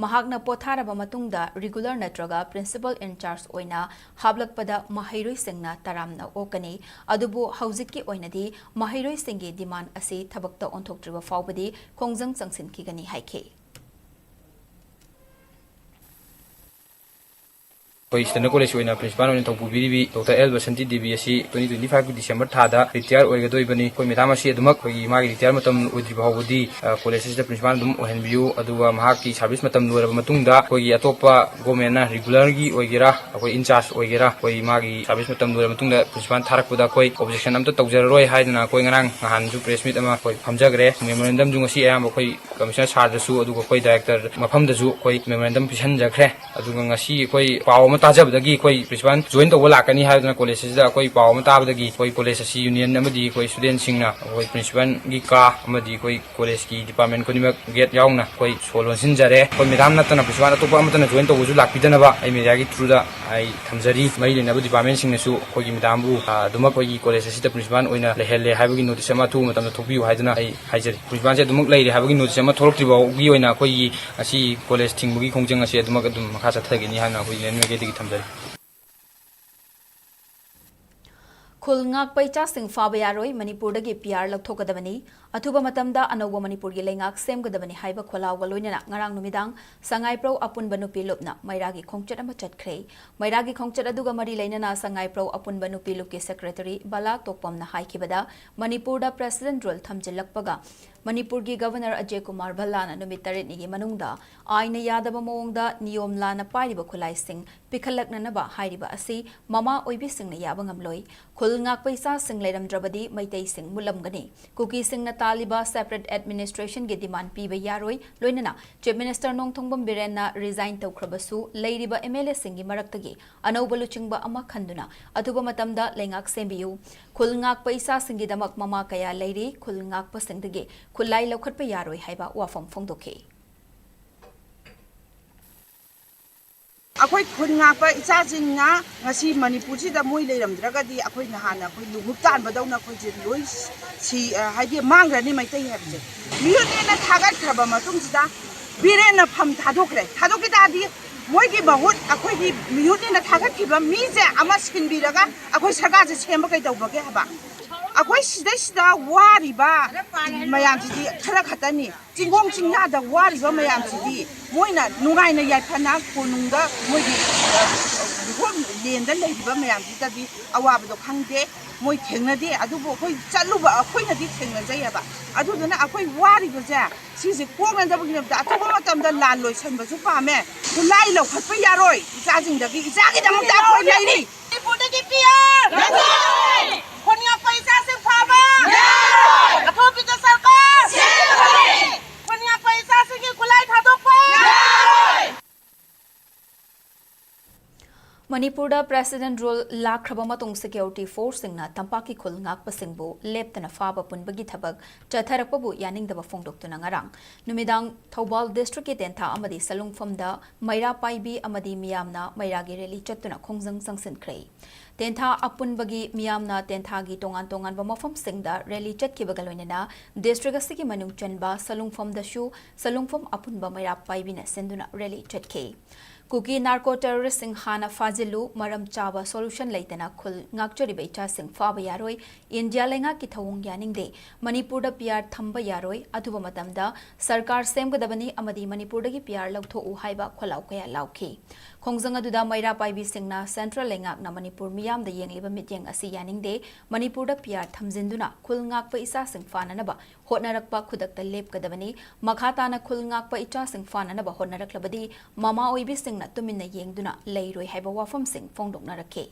ꯃꯍꯥꯛꯅ ꯄꯣꯊꯥꯔꯕ ꯃꯇꯨꯡꯗ ꯔꯤꯒꯨꯂꯔ ꯅꯠꯇ꯭ꯔꯒ ꯄ꯭ꯔꯤꯟꯁꯤꯄꯜ ꯏꯟꯆꯥꯔꯖ ꯑꯣꯏꯅ ꯍꯥꯞꯂꯛꯄꯗ ꯃꯍꯩꯔꯣꯏꯁꯤꯡꯅ ꯇꯔꯥꯝꯅ ꯑꯣꯛꯀꯅꯤ꯫ ꯑꯗꯨꯕꯨ ꯍꯧꯖꯤꯛꯀꯤ ꯑꯣꯏꯅꯗꯤ ꯃꯍꯩꯔꯣꯏꯁꯤꯡꯒꯤ ꯗꯤꯃꯥꯟ ꯑꯁꯤ ꯊꯕꯛꯇ ꯑꯣꯟꯊꯣꯛꯇ꯭ꯔꯤꯕ ꯐꯥꯎꯕꯗꯤ ꯈꯣꯡꯖꯪ ꯆꯪꯁꯤꯟꯈꯤꯒꯅꯤ ꯍꯥꯏꯈꯤ꯫ ꯑꯩꯈꯣꯏ ꯁ꯭ꯇꯦꯟꯗꯔꯗ ꯀꯣꯂꯦꯖꯀꯤ ꯑꯣꯏꯅ ꯄ꯭ꯔꯤꯟꯁꯤꯄꯥꯜ ꯑꯣꯏꯅ ꯊꯧꯄꯨꯕꯤꯔꯤꯕꯤ ꯗꯣꯛꯇꯔ ꯑꯦꯜ ꯕꯁꯟꯇꯤ ꯗꯦꯕꯤ ꯑꯁꯤ twenty twenty-five ꯀꯤ ꯗꯤꯁꯦꯝꯕꯔ ꯊꯥꯗ ꯔꯤꯇꯥꯌꯔ ꯑꯣꯏꯒꯗꯣꯏꯕꯅꯤ꯫ ꯑꯩꯈꯣꯏ ꯃꯦꯗꯥꯝ ꯑꯁꯤ ꯑꯗꯨꯃꯛ ꯑꯩꯈꯣꯏꯒꯤ ꯃꯥꯒꯤ ꯔꯤꯇꯥꯌꯔ ꯃꯇꯝ ꯑꯣꯏꯗ꯭ꯔꯤ ꯐꯥꯎꯕꯗꯤ, ꯑ, ꯀꯣꯂꯦꯖ ꯑꯁꯤꯗ ꯄ꯭ꯔꯤꯟꯁꯤꯄꯥꯜ ꯑꯗꯨꯝ ꯑꯣꯏꯍꯟꯕꯤꯌꯨ꯫ ꯑꯗꯨꯒ ꯃꯍꯥꯛꯀꯤ ꯁꯥꯔꯚꯤꯁ ꯃꯇꯝ ꯂꯣꯏꯔꯕ ꯃꯇꯨꯡꯗ ꯑꯩꯈꯣꯏꯒꯤ ꯑꯇꯣꯞꯄ ꯒꯣꯔꯃꯦꯟꯅ ꯔꯤꯒꯨꯂꯔꯒꯤ ꯑꯣꯏꯒꯦꯔꯥ, ꯑꯩꯈꯣꯏ ꯏꯟꯆꯥꯔꯖ ꯑꯣꯏꯒꯦꯔꯥ, ꯑꯩꯈꯣꯏ ꯃꯥꯒꯤ ꯁꯥꯔꯚꯤꯁ ꯃꯇꯝ ꯂꯣꯏꯔꯕ ꯃꯇꯨꯡꯗ ꯄ꯭ꯔꯤꯟꯁꯤꯄꯥꯜ ꯊꯥꯔꯛꯄꯗ ꯑꯩꯈꯣꯏ ꯑꯣꯕꯖꯦꯛꯁꯟ ꯑꯝꯇ ꯇꯧꯖꯔꯔꯣꯏ ꯍꯥꯏꯗꯅ ꯑꯩꯈꯣꯏ ꯉꯔꯥꯡ ꯅꯍꯥꯟꯁꯨ ꯄ꯭ꯔꯦꯁ ꯃꯤꯠ ꯑꯃ ꯑꯩꯈꯣꯏ ꯐꯝꯖꯈ꯭ꯔꯦ꯫ ꯃꯦꯃꯣꯔꯦꯟꯗꯝꯁꯨ ꯉꯁꯤ ꯑꯌꯥꯝꯕ ꯑꯩꯈꯣꯏ ꯀꯃꯤꯁꯅꯔ ꯁꯥꯔꯗꯁꯨ ꯑꯗꯨꯒ ꯑꯩꯈꯣꯏ ꯗꯥꯏꯔꯦꯛꯇꯔ ꯃꯐꯝꯗꯁꯨ ꯑꯩꯈꯣꯏ ꯃꯦꯃꯣꯔꯦꯟꯗꯝ ꯄꯤꯁꯟꯖꯈ꯭ꯔꯦ꯫ ꯑꯗꯨꯒ ꯉꯁꯤ ꯑꯩꯈꯣꯏ ꯄꯥꯎ ꯑꯃ ꯇꯥꯖꯕꯗꯒꯤ ꯑꯩꯈꯣꯏ ꯄ꯭ꯔꯤꯟꯁꯤꯄꯥꯜ ꯖꯣꯏꯟ ꯇꯧꯕ ꯂꯥꯛꯀꯅꯤ ꯍꯥꯏꯗꯅ ꯀꯣꯂꯦꯖ ꯑꯁꯤꯗ ꯑꯩꯈꯣꯏ ꯄꯥꯎ ꯑꯃ ꯇꯥꯕꯗꯒꯤ ꯑꯩꯈꯣꯏ ꯀꯣꯂꯦꯖ ꯑꯁꯤ ꯌꯨꯅꯤꯌꯟ ꯑꯃꯗꯤ ꯑꯩꯈꯣꯏ ꯁ꯭ꯇꯨꯗꯦꯟꯁꯤꯡꯅ ꯑꯩꯈꯣꯏ ꯄ꯭ꯔꯤꯟꯁꯤꯄꯥꯜꯒꯤ ꯀꯥ ꯑꯃꯗꯤ ꯑꯩꯈꯣꯏ ꯀꯣꯂꯦꯖꯀꯤ ꯗꯤꯄꯥꯔꯠꯃꯦꯟ ꯈꯨꯗꯤꯡꯃꯛ ꯒꯦꯠ ꯌꯥꯎꯅ ꯑꯩꯈꯣꯏ ꯁꯣ ꯂꯣꯟꯁꯤꯟꯖꯔꯦ꯫ ꯑꯩꯈꯣꯏ ꯃꯦꯗꯥꯝ ꯅꯠꯇꯅ ꯄ꯭ꯔꯤꯟꯁꯤꯄꯥꯜ ꯑꯇꯣꯞꯄ ꯑꯃꯠꯇꯅ ꯖꯣꯏꯟ ꯇꯧꯕꯁꯨ ꯂꯥꯛꯄꯤꯗꯅꯕ ꯑꯩ ꯃꯦꯗꯤꯌꯥꯒꯤ ꯊ꯭ꯔꯨꯗ ꯑꯩ ꯊꯝꯖꯔꯤ꯫ ꯃꯔꯤ ꯂꯩꯅꯕ ꯗꯤꯄꯥꯔꯠꯃꯦꯟꯁꯤꯡꯅꯁꯨ ꯑꯩꯈꯣꯏꯒꯤ ꯃꯦꯗꯥꯝꯕꯨ, ꯑ, ꯑꯗꯨꯃꯛ ꯑꯩꯈꯣꯏꯒꯤ ꯀꯣꯂꯦꯖ ꯑꯁꯤꯗ ꯄ꯭ꯔꯤꯟꯁꯤꯄꯥꯜ ꯑꯣꯏꯅ ꯂꯩꯍꯜꯂꯦ ꯍꯥꯏꯕꯒꯤ ꯅꯣꯇꯤꯁ ꯑꯃ ꯑꯊꯨꯕ ꯃꯇꯝꯗ ꯊꯣꯛꯄꯤꯌꯨ ꯍꯥꯏꯗꯨꯅ ꯑꯩ ꯍꯥꯏꯖꯔꯤ꯫ ꯄ꯭ꯔꯤꯟꯁꯤꯄꯥꯜꯁꯦ ꯑꯗꯨꯃꯛ ꯂꯩꯔꯦ ꯍꯥꯏꯕꯒꯤ ꯅꯣꯇꯤꯁ ꯑꯃ ꯊꯣꯛꯂꯛꯇ꯭ꯔꯤ ꯐꯥꯎꯒꯤ ꯑꯣꯏꯅ ꯑꯩꯈꯣꯏꯒꯤ ꯑꯁꯤ ꯀꯣꯂꯦꯖ ꯊꯤꯡꯕꯒꯤ ꯈꯣꯡꯖꯪ ꯑꯁꯤ ꯑꯗꯨꯃꯛ ꯑꯗꯨꯝ ꯃꯈꯥ ꯆꯠꯊꯒꯅꯤ ꯍꯥꯏꯅ ꯑꯩꯈꯣꯏ ꯌꯨꯅꯤꯌꯟ ꯃꯥꯏꯀꯩꯗꯒꯤ ꯊꯝꯖꯔꯤ꯫ ꯈꯨꯜ ꯉꯥꯛꯄ ꯏꯆꯥꯁꯤꯡ ꯐꯥꯕ ꯌꯥꯔꯣꯏ, ꯃꯅꯤꯄꯨꯔꯗꯒꯤ ꯄꯤ ꯑꯥꯔ ꯂꯧꯊꯣꯛꯀꯗꯕꯅꯤ, ꯑꯊꯨꯕ ꯃꯇꯝꯗ ꯑꯅꯧꯕ ꯃꯅꯤꯄꯨꯔꯒꯤ ꯂꯩꯉꯥꯛ ꯁꯦꯝꯒꯗꯕꯅꯤ ꯍꯥꯏꯕ ꯈꯣꯜꯂꯥꯎꯒ ꯂꯣꯏꯅꯅ ꯉꯔꯥꯡ ꯅꯨꯃꯤꯗꯥꯡ ꯁꯉꯥꯏꯄ꯭ꯔꯧ ꯑꯄꯨꯟꯕ ꯅꯨꯄꯤ ꯂꯨꯞꯅ ꯃꯩꯔꯥꯒꯤ ꯈꯣꯡꯆꯠ ꯑꯃ ꯆꯠꯈ꯭ꯔꯦ꯫ ꯃꯩꯔꯥꯒꯤ ꯈꯣꯡꯆꯠ ꯑꯗꯨꯒ ꯃꯔꯤ ꯂꯩꯅꯅ ꯁꯉꯥꯏꯄ꯭ꯔꯧ ꯑꯄꯨꯟꯕ ꯅꯨꯄꯤ ꯂꯨꯞꯀꯤ ꯁꯦꯀ꯭ꯔꯦꯇꯔꯤ ꯕꯂꯥ ꯇꯣꯛꯄꯝꯅ ꯍꯥꯏꯈꯤꯕꯗ, ꯃꯅꯤꯄꯨꯔꯗ ꯄ꯭ꯔꯦꯁꯤꯗꯦꯟ ꯔꯨꯜ ꯊꯝꯖꯤꯜꯂꯛꯄꯒ ꯃꯅꯤꯄꯨꯔꯒꯤ ꯒꯚꯔꯅꯔ ꯑꯖꯦ ꯀꯨꯃꯥꯔ ꯚꯜꯂꯥꯅ ꯅꯨꯃꯤꯠ ꯇꯔꯦꯠꯅꯤꯒꯤ ꯃꯅꯨꯡꯗ ꯑꯥꯏꯟꯅ ꯌꯥꯗꯕ ꯃꯑꯣꯡꯗ ꯅꯤꯌꯣꯝ ꯂꯥꯟꯅ ꯄꯥꯏꯔꯤꯕ ꯈꯨꯠꯂꯥꯏꯁꯤꯡ ꯄꯤꯈꯠꯂꯛꯅꯅꯕ ꯍꯥꯏꯔꯤꯕ ꯑꯁꯤ ꯃꯃꯥ ꯑꯣꯏꯕꯤꯁꯤꯡꯅ ꯌꯥꯕ ꯉꯝꯂꯣꯏ꯫ ꯈꯨꯜ ꯉꯥꯛꯄ ꯏꯆꯥꯁꯤꯡ ꯂꯩꯔꯝꯗ꯭ꯔꯕꯗꯤ ꯃꯩꯇꯩꯁꯤꯡ ꯃꯨꯠꯂꯝꯒꯅꯤ꯫ ꯀꯨꯀꯤꯁꯤꯡꯅ ꯇꯥꯜꯂꯤꯕ separate administration ꯒꯤ demand ꯄꯤꯕ ꯌꯥꯔꯣꯏ꯫ ꯂꯣꯏꯅꯅ Chief Minister ꯅꯣꯡꯊꯣꯡꯕꯝ ꯕꯤꯔꯦꯟꯅ resign ꯇꯧꯈ꯭ꯔꯕꯁꯨ, ꯂꯩꯔꯤꯕ M L A ꯁꯤꯡꯒꯤ ꯃꯔꯛꯇꯒꯤ ꯑꯅꯧꯕ ꯂꯨꯆꯤꯡꯕ ꯑꯃ ꯈꯟꯗꯨꯅ ꯑꯊꯨꯕ ꯃꯇꯝꯗ ꯂꯩꯉꯥꯛ ꯁꯦꯝꯕꯤꯌꯨ꯫ ꯈꯨꯜ ꯉꯥꯛꯄ ꯏꯆꯥꯁꯤꯡꯒꯤꯗꯃꯛ ꯃꯃꯥ ꯀꯌꯥ ꯂꯩꯔꯤ, ꯈꯨꯜ ꯉꯥꯛꯄꯁꯤꯡꯗꯒꯤ ꯈꯨꯠꯂꯥꯏ ꯂꯧꯈꯠꯄ ꯌꯥꯔꯣꯏ ꯍꯥꯏꯕ ꯋꯥꯐꯝ ꯐꯣꯡꯗꯣꯛꯈꯤ꯫ ꯑꯩꯈꯣꯏ ꯈꯨꯟ ꯉꯥꯛꯄ ꯏꯆꯥꯁꯤꯡꯅ ꯉꯁꯤ ꯃꯅꯤꯄꯨꯔꯁꯤꯗ ꯃꯣꯏ ꯂꯩꯔꯝꯗ꯭ꯔꯒꯗꯤ ꯑꯩꯈꯣꯏ ꯅꯍꯥꯟꯅ ꯑꯩꯈꯣꯏ ꯂꯨꯍꯨꯞ ꯇꯥꯟꯕꯗꯧꯅ ꯑꯩꯈꯣꯏꯁꯦ ꯂꯣꯏ ꯁꯤ, ꯍꯥꯏꯗꯤ ꯃꯥꯡꯈ꯭ꯔꯅꯤ ꯃꯩꯇꯩ ꯍꯥꯏꯕꯁꯦ꯫ ꯃꯤꯍꯨꯠꯅꯦꯅ ꯊꯥꯒꯠꯈ꯭ꯔꯕ ꯃꯇꯨꯡꯁꯤꯗ ꯕꯤꯔꯦꯟꯅ ꯐꯝ ꯊꯥꯗꯣꯛꯈ꯭ꯔꯦ꯫ ꯊꯥꯗꯣꯛꯈꯤ ꯇꯥꯔꯗꯤ ꯃꯣꯏꯒꯤ ꯃꯍꯨꯠ ꯑꯩꯈꯣꯏꯒꯤ ꯃꯤꯍꯨꯠꯅꯦꯅ ꯊꯥꯒꯠꯈꯤꯕ ꯃꯤꯁꯦ ꯑꯃ ꯁꯤꯟꯕꯤꯔꯒ ꯑꯩꯈꯣꯏ ꯁꯔꯀꯥꯔꯁꯦ ꯁꯦꯝꯕ ꯀꯩꯗꯧꯕꯒꯦ ꯍꯥꯏꯕ? ꯑꯩꯈꯣꯏ ꯁꯤꯗꯩꯁꯤꯗ ꯋꯥꯔꯤꯕ ꯃꯌꯥꯝꯁꯤꯗꯤ ꯈꯔ ꯈꯛꯇꯅꯤ꯫ ꯆꯤꯡꯈꯣꯡ ꯆꯤꯡꯌꯥꯗ ꯋꯥꯔꯤꯕ ꯃꯌꯥꯝꯁꯤꯗꯤ ꯃꯣꯏꯅ ꯅꯨꯡꯉꯥꯏꯅ ꯌꯥꯏꯐꯅ ꯀꯣꯅꯨꯡꯗ ꯃꯣꯏꯒꯤ ꯍꯣꯝ ꯂꯦꯟꯗ ꯂꯩꯔꯤꯕ ꯃꯌꯥꯝꯁꯤꯗꯗꯤ ꯑꯋꯥꯕꯗꯣ ꯈꯪꯗꯦ, ꯃꯣꯏ ꯊꯦꯡꯅꯗꯦ꯫ ꯑꯗꯨꯕꯨ ꯑꯩꯈꯣꯏ ꯆꯠꯂꯨꯕ ꯑꯩꯈꯣꯏꯅꯗꯤ ꯊꯦꯡꯅꯖꯩꯑꯕ꯫ ꯑꯗꯨꯗꯨꯅ ꯑꯩꯈꯣꯏ ꯋꯥꯔꯤꯕꯁꯦ ꯁꯤꯁꯦ ꯀꯣꯛꯅꯗꯕꯒꯤꯗꯃꯛꯇ ꯑꯊꯨꯕ ꯃꯇꯝꯗ ꯂꯥꯟ ꯂꯣꯏꯁꯟꯕꯁꯨ ꯄꯥꯝꯃꯦ꯫ ꯈꯨꯠꯂꯥꯏ ꯂꯧꯈꯠꯄ ꯌꯥꯔꯣꯏ꯫ ꯏꯆꯥꯁꯤꯡꯗꯒꯤ ꯏꯆꯥꯒꯤꯗꯃꯛꯇ ꯑꯩꯈꯣꯏ ꯂꯩꯔꯤ꯫ ꯃꯅꯤꯄꯨꯔꯗꯒꯤ ꯄꯤ ꯑꯥꯔ ꯂꯧꯊꯣꯛꯑꯣꯏ! ꯈꯨꯟ ꯉꯥꯛꯄ ꯏꯆꯥꯁꯤꯡ ꯐꯥꯕ ꯌꯥꯔꯣꯏ! ꯑꯊꯨꯕꯤꯗ ꯁꯔꯀꯥꯔ ꯁꯦꯝꯒꯅꯤ! ꯈꯨꯟ ꯉꯥꯛꯄ ꯏꯆꯥꯁꯤꯡꯒꯤ ꯈꯨꯠꯂꯥꯏ ꯊꯥꯗꯣꯛꯄ ꯌꯥꯔꯣꯏ! ꯃꯅꯤꯄꯨꯔꯗ ꯄ꯭ꯔꯦꯁꯤꯗꯦꯟꯠ ꯔꯨꯜ ꯂꯥꯛꯈ꯭ꯔꯕ ꯃꯇꯨꯡ ꯁꯦꯀ꯭ꯌꯨꯔꯤꯇꯤ ꯐꯣꯔꯁꯁꯤꯡꯅ ꯇꯝꯄꯥꯛꯀꯤ ꯈꯨꯜ ꯉꯥꯛꯄꯁꯤꯡꯕꯨ ꯂꯦꯞꯇꯅ ꯐꯥꯕ ꯄꯨꯟꯕꯒꯤ ꯊꯕꯛ ꯆꯠꯊꯔꯛꯄꯕꯨ ꯌꯥꯅꯤꯡꯗꯕ ꯐꯣꯡꯗꯣꯛꯇꯨꯅ ꯉꯔꯥꯡ ꯅꯨꯃꯤꯗꯥꯡ ꯊꯧꯕꯥꯜ ꯗꯤꯁꯇ꯭ꯔꯤꯛꯀꯤ ꯇꯦꯟꯊꯥ ꯑꯃꯗꯤ ꯁꯂꯨꯡꯐꯝꯗ ꯃꯩꯔꯥ ꯄꯥꯏꯕꯤ ꯑꯃꯗꯤ ꯃꯤꯌꯥꯝꯅ ꯃꯩꯔꯥꯒꯤ ꯔꯦꯂꯤ ꯆꯠꯇꯨꯅ ꯈꯣꯡꯖꯪ ꯆꯪꯁꯤꯟꯈ꯭ꯔꯦ꯫ ꯇꯦꯟꯊꯥ ꯑꯄꯨꯟꯕꯒꯤ ꯃꯤꯌꯥꯝꯅ ꯇꯦꯟꯊꯥꯒꯤ ꯇꯣꯉꯥꯟ ꯇꯣꯉꯥꯟꯕ ꯃꯐꯝꯁꯤꯡꯗ ꯔꯦꯂꯤ ꯆꯠꯈꯤꯕꯒ ꯂꯣꯏꯅꯅ ꯗꯤꯁꯇ꯭ꯔꯤꯛ ꯑꯁꯤꯒꯤ ꯃꯅꯨꯡ ꯆꯟꯕ ꯁꯂꯨꯡꯐꯝꯗꯁꯨ ꯁꯂꯨꯡꯐꯝ ꯑꯄꯨꯟꯕ ꯃꯩꯔꯥ ꯄꯥꯏꯕꯤꯅ ꯁꯤꯟꯗꯨꯅ ꯔꯦꯂꯤ ꯆꯠꯈꯤ꯫ ꯀꯨꯀꯤ ꯅꯥꯔꯀꯣ ꯇꯦꯔꯣꯔꯤꯁꯁꯤꯡ ꯍꯥꯟꯅ ꯐꯥꯖꯤꯜꯂꯨ, ꯃꯔꯝ ꯆꯥꯕ ꯁꯣꯂꯨꯁꯟ ꯂꯩꯇꯅ ꯈꯨꯜ ꯉꯥꯛꯆꯔꯤꯕ ꯏꯆꯥꯁꯤꯡ ꯐꯥꯕ ꯌꯥꯔꯣꯏ, ꯏꯟꯗꯤꯌꯥ ꯂꯩꯉꯥꯛꯀꯤ ꯊꯧꯑꯣꯡ ꯌꯥꯅꯤꯡꯗꯦ, ꯃꯅꯤꯄꯨꯔꯗ ꯄꯤ ꯑꯥꯔ ꯊꯝꯕ ꯌꯥꯔꯣꯏ, ꯑꯊꯨꯕ ꯃꯇꯝꯗ ꯁꯔꯀꯥꯔ ꯁꯦꯝꯒꯗꯕꯅꯤ ꯑꯃꯗꯤ ꯃꯅꯤꯄꯨꯔꯗꯒꯤ ꯄꯤ ꯑꯥꯔ ꯂꯧꯊꯣꯛꯎ ꯍꯥꯏꯕ ꯈꯣꯜꯂꯥꯎ ꯀꯌꯥ ꯂꯥꯎꯈꯤ꯫ ꯈꯣꯡꯖꯪ ꯑꯗꯨꯗ ꯃꯩꯔꯥ ꯄꯥꯏꯕꯤꯁꯤꯡꯅ ꯁꯦꯟꯇ꯭ꯔꯦꯜ ꯂꯩꯉꯥꯛꯅ ꯃꯅꯤꯄꯨꯔ ꯃꯤꯌꯥꯝꯗ ꯌꯦꯡꯂꯤꯕ ꯃꯤꯠꯌꯦꯡ ꯑꯁꯤ ꯌꯥꯅꯤꯡꯗꯦ, ꯃꯅꯤꯄꯨꯔꯗ ꯄꯤ ꯑꯥꯔ ꯊꯝꯖꯤꯟꯗꯨꯅ ꯈꯨꯜ ꯉꯥꯛꯄ ꯏꯆꯥꯁꯤꯡ ꯐꯥꯅꯅꯕ ꯍꯣꯠꯅꯔꯛꯄ ꯈꯨꯗꯛꯇ ꯂꯦꯞꯀꯗꯕꯅꯤ꯫ ꯃꯈꯥ ꯇꯥꯅ ꯈꯨꯜ ꯉꯥꯛꯄ ꯏꯆꯥꯁꯤꯡ ꯐꯥꯅꯅꯕ ꯍꯣꯠꯅꯔꯛꯂꯕꯗꯤ ꯃꯃꯥ ꯑꯣꯏꯕꯤꯁꯤꯡꯅ ꯇꯨꯃꯤꯟꯅ ꯌꯦꯡꯗꯨꯅ ꯂꯩꯔꯣꯏ ꯍꯥꯏꯕ ꯋꯥꯐꯝꯁꯤꯡ ꯐꯣꯡꯗꯣꯛꯅꯔꯛꯈꯤ꯫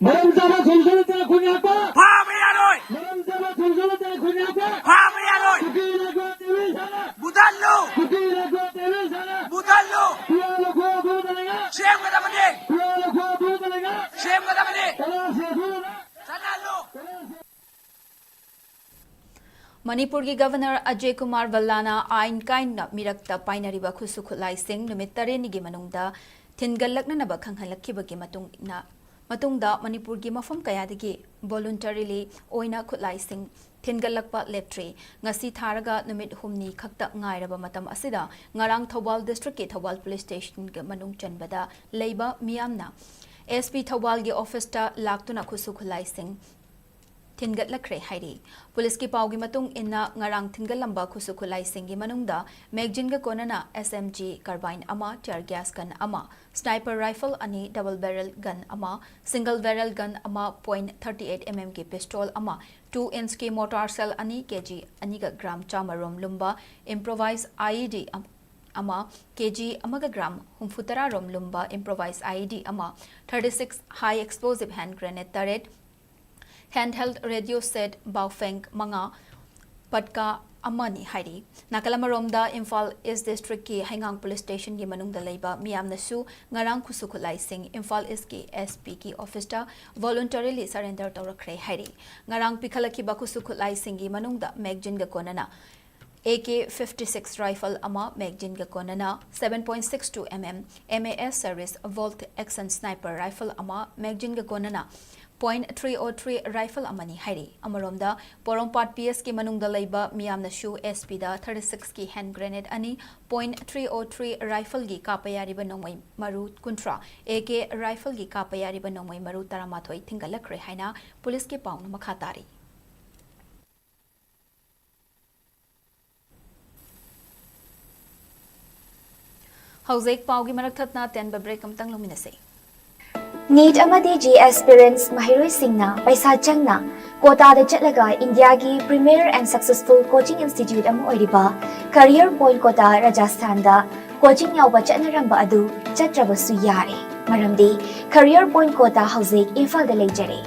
ꯃꯔꯝ ꯆꯥꯕ ꯁꯣꯂꯨꯁꯟ ꯂꯩꯇꯅ ꯈꯨꯟ ꯉꯥꯛꯄ꯫ ꯐꯥꯕ ꯌꯥꯔꯣꯏ꯫ ꯃꯔꯝ ꯆꯥꯕ ꯁꯣꯂꯨꯁꯟ ꯂꯩꯇꯅ ꯈꯨꯟ ꯉꯥꯛꯄ꯫ ꯐꯥꯕ ꯌꯥꯔꯣꯏ꯫ ꯀꯨꯀꯤ ꯅꯥꯔꯀꯣ ꯇꯦꯔꯣꯔꯤꯁ ꯍꯥꯟꯅ꯫ ꯃꯨꯊꯠꯂꯨ꯫ ꯀꯨꯀꯤ ꯅꯥꯔꯀꯣ ꯇꯦꯔꯣꯔꯤꯁ ꯍꯥꯟꯅ꯫ ꯃꯨꯊꯠꯂꯨ꯫ ꯄꯤ ꯑꯥꯔ ꯂꯧꯊꯣꯛꯑꯣ ꯑꯗꯨꯗ ꯂꯩꯉꯥꯛ꯫ ꯁꯦꯝꯒꯗꯕꯅꯤ꯫ ꯄꯤ ꯑꯥꯔ ꯂꯧꯊꯣꯛꯑꯣ ꯑꯗꯨꯗ ꯂꯩꯉꯥꯛ꯫ ꯁꯦꯝꯒꯗꯕꯅꯤ꯫ ꯀꯅꯥꯁꯨ ꯑꯗꯨꯗ ꯂꯩꯉꯥꯛ꯫ ꯆꯠꯍꯜꯂꯨ꯫ ꯃꯅꯤꯄꯨꯔꯒꯤ ꯒꯚꯔꯅꯔ ꯑꯖꯌ ꯀꯨꯃꯥꯔ ꯚꯜꯂꯥꯅ ꯑꯥꯏꯟ ꯀꯥꯏꯅ ꯃꯤꯔꯛꯇ ꯄꯥꯏꯅꯔꯤꯕ ꯈꯨꯠꯁꯨ ꯈꯨꯠꯂꯥꯏꯁꯤꯡ ꯅꯨꯃꯤꯠ ꯇꯔꯦꯠꯅꯤꯒꯤ ꯃꯅꯨꯡꯗ ꯊꯤꯟꯒꯠꯂꯛꯅꯅꯕ ꯈꯪꯍꯜꯂꯛꯈꯤꯕꯒꯤ ꯃꯇꯨꯡ ꯏꯟꯅ, ꯃꯇꯨꯡꯗ ꯃꯅꯤꯄꯨꯔꯒꯤ ꯃꯐꯝ ꯀꯌꯥꯗꯒꯤ voluntarily ꯑꯣꯏꯅ ꯈꯨꯠꯂꯥꯏꯁꯤꯡ ꯊꯤꯟꯒꯠꯂꯛꯄ ꯂꯦꯞꯇ꯭ꯔꯤ꯫ ꯉꯁꯤ ꯊꯥꯔꯒ ꯅꯨꯃꯤꯠ ꯍꯨꯝꯅꯤ ꯈꯛꯇ ꯉꯥꯏꯔꯕ ꯃꯇꯝ ꯑꯁꯤꯗ ꯉꯔꯥꯡ ꯊꯧꯕꯥꯜ ꯗꯤꯁꯇ꯭ꯔꯤꯛꯀꯤ ꯊꯧꯕꯥꯜ ꯄꯨꯂꯤꯁ ꯁ꯭ꯇꯦꯁꯟꯒꯤ ꯃꯅꯨꯡ ꯆꯟꯕꯗ ꯂꯩꯕ ꯃꯤꯌꯥꯝꯅ ꯑꯦꯁ ꯄꯤ ꯊꯧꯕꯥꯜꯒꯤ ꯑꯣꯐꯤꯁꯇ ꯂꯥꯛꯇꯨꯅ ꯈꯨꯠꯁꯨ ꯈꯨꯠꯂꯥꯏꯁꯤꯡ ꯊꯤꯟꯒꯠꯂꯛꯈ꯭ꯔꯦ ꯍꯥꯏꯔꯤ꯫ ꯄꯨꯂꯤꯁꯀꯤ ꯄꯥꯎꯒꯤ ꯃꯇꯨꯡ ꯏꯟꯅ, ꯉꯔꯥꯡ ꯊꯤꯟꯒꯠꯂꯝꯕ ꯈꯨꯠꯁꯨ ꯈꯨꯠꯂꯥꯏꯁꯤꯡꯒꯤ ꯃꯅꯨꯡꯗ magazine ꯒ ꯀꯣꯟꯅꯅ S M G carbine ꯑꯃ, tear gas gun ꯑꯃ, sniper rifle ꯑꯅꯤ, double barrel gun ꯑꯃ, single barrel gun ꯑꯃ, point thirty eight M M ꯒꯤ pistol ꯑꯃ, two inch ꯀꯤ mortar shell ꯑꯅꯤ, K G ꯑꯅꯤꯒ gram ꯆꯥꯝꯃ ꯔꯣꯝ ꯂꯨꯝꯕ improvised I E D ꯑꯃ, K G ꯑꯃꯒ gram ꯍꯨꯝꯐꯨꯇꯔꯥ ꯔꯣꯝ ꯂꯨꯝꯕ improvised I E D ꯑꯃ, thirty six high explosive hand grenade ꯇꯔꯦꯠ, handheld radio set Baofeng ꯃꯉꯥ, Patka ꯑꯃꯅꯤ ꯍꯥꯏꯔꯤ꯫ ꯅꯥꯀꯜ ꯑꯃꯔꯣꯝꯗ, ꯏꯝꯐꯥꯜ ꯏꯁ ꯗꯤꯁꯇ꯭ꯔꯤꯛꯀꯤ ꯍꯩꯉꯥꯡ ꯄꯨꯂꯤꯁ ꯁ꯭ꯇꯦꯁꯟꯒꯤ ꯃꯅꯨꯡꯗ ꯂꯩꯕ ꯃꯤꯌꯥꯝꯅꯁꯨ ꯉꯔꯥꯡ ꯈꯨꯠꯁꯨ ꯈꯨꯠꯂꯥꯏꯁꯤꯡ ꯏꯝꯐꯥꯜ ꯏꯁꯀꯤ ꯑꯦꯁ ꯄꯤꯒꯤ ꯑꯣꯐꯤꯁꯇ ꯚꯣꯂꯨꯟꯇꯔꯤꯂꯤ ꯁꯔꯦꯟꯗꯔ ꯇꯧꯔꯛꯈ꯭ꯔꯦ ꯍꯥꯏꯔꯤ꯫ ꯉꯔꯥꯡ ꯄꯤꯈꯠꯂꯛꯈꯤꯕ ꯈꯨꯠꯁꯨ ꯈꯨꯠꯂꯥꯏꯁꯤꯡꯒꯤ ꯃꯅꯨꯡꯗ ꯃꯦꯒꯖꯤꯟꯒ ꯀꯣꯟꯅꯅ A K fifty six rifle ꯑꯃ, ꯃꯦꯒꯖꯤꯟꯒ ꯀꯣꯟꯅꯅ seven point six two M M M A S series bolt action sniper rifle ꯑꯃ, ꯃꯦꯒꯖꯤꯟꯒ ꯀꯣꯟꯅꯅ point three oh three rifle ꯑꯃꯅꯤ ꯍꯥꯏꯔꯤ꯫ ꯑꯃꯔꯣꯝꯗ, ꯄꯣꯔꯣꯝꯄꯥꯠ ꯄꯤ ꯑꯦꯁꯀꯤ ꯃꯅꯨꯡꯗ ꯂꯩꯕ ꯃꯤꯌꯥꯝꯅꯁꯨ ꯑꯦꯁ ꯄꯤꯗ ꯊꯥꯔꯇꯤ ꯁꯤꯛꯁꯀꯤ ꯍꯦꯟ ꯒ꯭ꯔꯦꯅꯦꯗ ꯑꯅꯤ, point three oh three ꯔꯥꯏꯐꯜꯒꯤ ꯀꯥꯞꯄ ꯌꯥꯔꯤꯕ ꯅꯣꯡꯃꯩ ꯃꯔꯨ ꯀꯨꯟꯊ꯭ꯔꯥ, ꯑꯦ ꯀꯦ ꯔꯥꯏꯐꯜꯒꯤ ꯀꯥꯞꯄ ꯌꯥꯔꯤꯕ ꯅꯣꯡꯃꯩ ꯃꯔꯨ ꯇꯔꯥꯃꯥꯊꯣꯏ ꯊꯤꯟꯒꯠꯂꯛꯈ꯭ꯔꯦ ꯍꯥꯏꯅ ꯄꯨꯂꯤꯁꯀꯤ ꯄꯥꯎꯅ ꯃꯈꯥ ꯇꯥꯔꯤ꯫ ꯍꯧꯖꯤꯛ ꯄꯥꯎꯒꯤ ꯃꯔꯛ ꯊꯠꯅ ꯑꯇꯦꯟꯕ ꯕ꯭ꯔꯦꯛ ꯑꯃꯇꯪ ꯂꯧꯃꯤꯟꯅꯁꯤ꯫ ꯅꯤꯠ ꯑꯃꯗꯤ ꯖꯦ ꯑꯦꯁꯄꯤꯔꯦꯟꯠꯁ ꯃꯍꯩꯔꯣꯏꯁꯤꯡꯅ ꯄꯩꯁꯥ ꯆꯪꯅ ꯀꯣꯇꯥꯗ ꯆꯠꯂꯒ ꯏꯟꯗꯤꯌꯥꯒꯤ premier and successful coaching institute ꯑꯃ ꯑꯣꯏꯔꯤꯕ Career Point ꯀꯣꯇꯥ ꯔꯥꯖꯁꯊꯥꯟꯗ ꯀꯣꯆꯤꯡ ꯌꯥꯎꯕ ꯆꯠꯅꯔꯝꯕ ꯑꯗꯨ ꯆꯠꯇ꯭ꯔꯕꯁꯨ ꯌꯥꯔꯦ, ꯃꯔꯝꯗꯤ Career Point ꯀꯣꯇꯥ ꯍꯧꯖꯤꯛ ꯏꯝꯐꯥꯜꯗ ꯂꯩꯖꯔꯦ꯫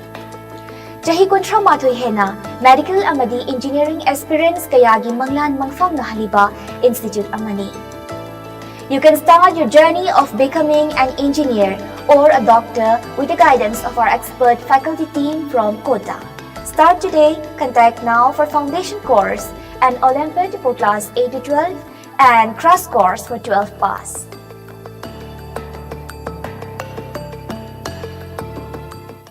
ꯆꯍꯤ ꯀꯨꯟꯊ꯭ꯔꯥ ꯃꯥꯊꯣꯏ ꯍꯦꯟꯅ ꯃꯦꯗꯤꯀꯦꯜ ꯑꯃꯗꯤ ꯏꯟꯖꯤꯅꯤꯌꯔꯤꯡ ꯑꯦꯁꯄꯤꯔꯦꯟꯠꯁ ꯀꯌꯥꯒꯤ ꯃꯪꯂꯥꯟ ꯃꯪꯐꯥꯎꯅꯍꯜꯂꯤꯕ ꯏꯟꯁꯇꯤꯇ꯭ꯌꯨꯠ ꯑꯃꯅꯤ꯫ You can start your journey of becoming an engineer or a doctor with the guidance of our expert faculty team from Kota. Start today. Contact now for foundation course, an Olympiad for class eight to twelve, and crash course for twelve pass.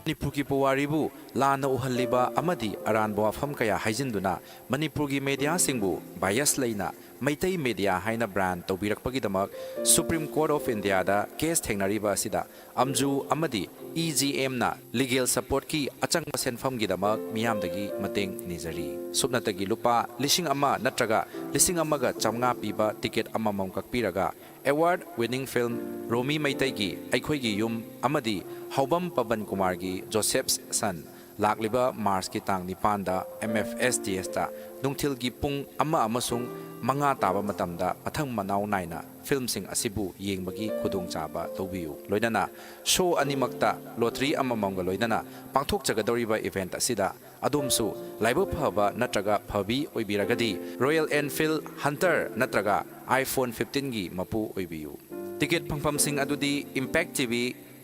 ꯃꯅꯤꯄꯨꯔꯒꯤ ꯄꯨꯋꯥꯔꯤꯕꯨ ꯂꯥꯟꯅ ꯎꯍꯜꯂꯤꯕ ꯑꯃꯗꯤ ꯑꯔꯥꯟꯕ ꯋꯥꯐꯝ ꯀꯌꯥ ꯍꯥꯏꯖꯤꯟꯗꯨꯅ ꯃꯅꯤꯄꯨꯔꯒꯤ ꯃꯦꯗꯤꯌꯥꯁꯤꯡꯕꯨ bias ꯂꯩꯅ Meitei media ꯍꯥꯏꯅ brand ꯇꯧꯕꯤꯔꯛꯄꯒꯤꯗꯃꯛ Supreme Court of Indiaꯗ case ꯊꯦꯡꯅꯔꯤꯕ ꯑꯁꯤꯗ ꯑꯝꯖꯨ ꯑꯃꯗꯤ ꯏ ꯖꯤ ꯑꯦꯝꯅ legal supportꯀꯤ ꯑꯆꯪꯕ ꯁꯦꯟꯐꯝꯒꯤꯗꯃꯛ ꯃꯤꯌꯥꯝꯗꯒꯤ ꯃꯇꯦꯡ ꯅꯤꯖꯔꯤ꯫ ꯁꯨꯞꯅꯇꯒꯤ ꯂꯨꯄꯥ ꯂꯤꯁꯤꯡ ꯑꯃ ꯅꯠꯇ꯭ꯔꯒ ꯂꯤꯁꯤꯡ ꯑꯃꯒ ꯆꯥꯝꯃꯉꯥ ꯄꯤꯕ ticket ꯑꯃꯃꯝ ꯀꯛꯄꯤꯔꯒ award winning film ꯔꯣꯃꯤ ꯃꯩꯇꯩꯒꯤ ꯑꯩꯈꯣꯏꯒꯤ ꯌꯨꯝ ꯑꯃꯗꯤ ꯍꯥꯎꯕꯝ ꯄꯕꯟ ꯀꯨꯃꯥꯔꯒꯤ Joseph's Son ꯂꯥꯛꯂꯤꯕ ꯃꯥꯔꯆꯀꯤ ꯇꯥꯡ ꯅꯤꯄꯥꯟꯗ M F S D Sꯇ ꯅꯨꯡꯊꯤꯜꯒꯤ ꯄꯨꯡ ꯑꯃ ꯑꯃꯁꯨꯡ ꯃꯉꯥ ꯇꯥꯕ ꯃꯇꯝꯗ ꯃꯊꯪ ꯃꯅꯥꯎ ꯅꯥꯏꯅ ꯐꯤꯜꯝꯁꯤꯡ ꯑꯁꯤꯕꯨ ꯌꯦꯡꯕꯒꯤ ꯈꯨꯗꯣꯡꯆꯥꯕ ꯂꯧꯕꯤꯌꯨ꯫ ꯂꯣꯏꯅꯅ ꯁꯣ ꯑꯅꯤꯃꯛꯇ ꯂꯣꯇꯔꯤ ꯑꯃꯃꯝꯒ ꯂꯣꯏꯅꯅ ꯄꯥꯡꯊꯣꯛꯆꯒꯗꯧꯔꯤꯕ ꯏꯚꯦꯟꯠ ꯑꯁꯤꯗ ꯑꯗꯣꯝꯁꯨ ꯂꯥꯏꯕꯛ ꯐꯕ ꯅꯠꯇ꯭ꯔꯒ ꯐꯕꯤ ꯑꯣꯏꯕꯤꯔꯒꯗꯤ Royal Enfield Hunter ꯅꯠꯇ꯭ꯔꯒ iPhone fifteen ꯒꯤ ꯃꯄꯨ ꯑꯣꯏꯕꯤꯌꯨ꯫ ꯇꯤꯀꯦꯠ ꯐꯪꯐꯝꯁꯤꯡ ꯑꯗꯨꯗꯤ Impact T V,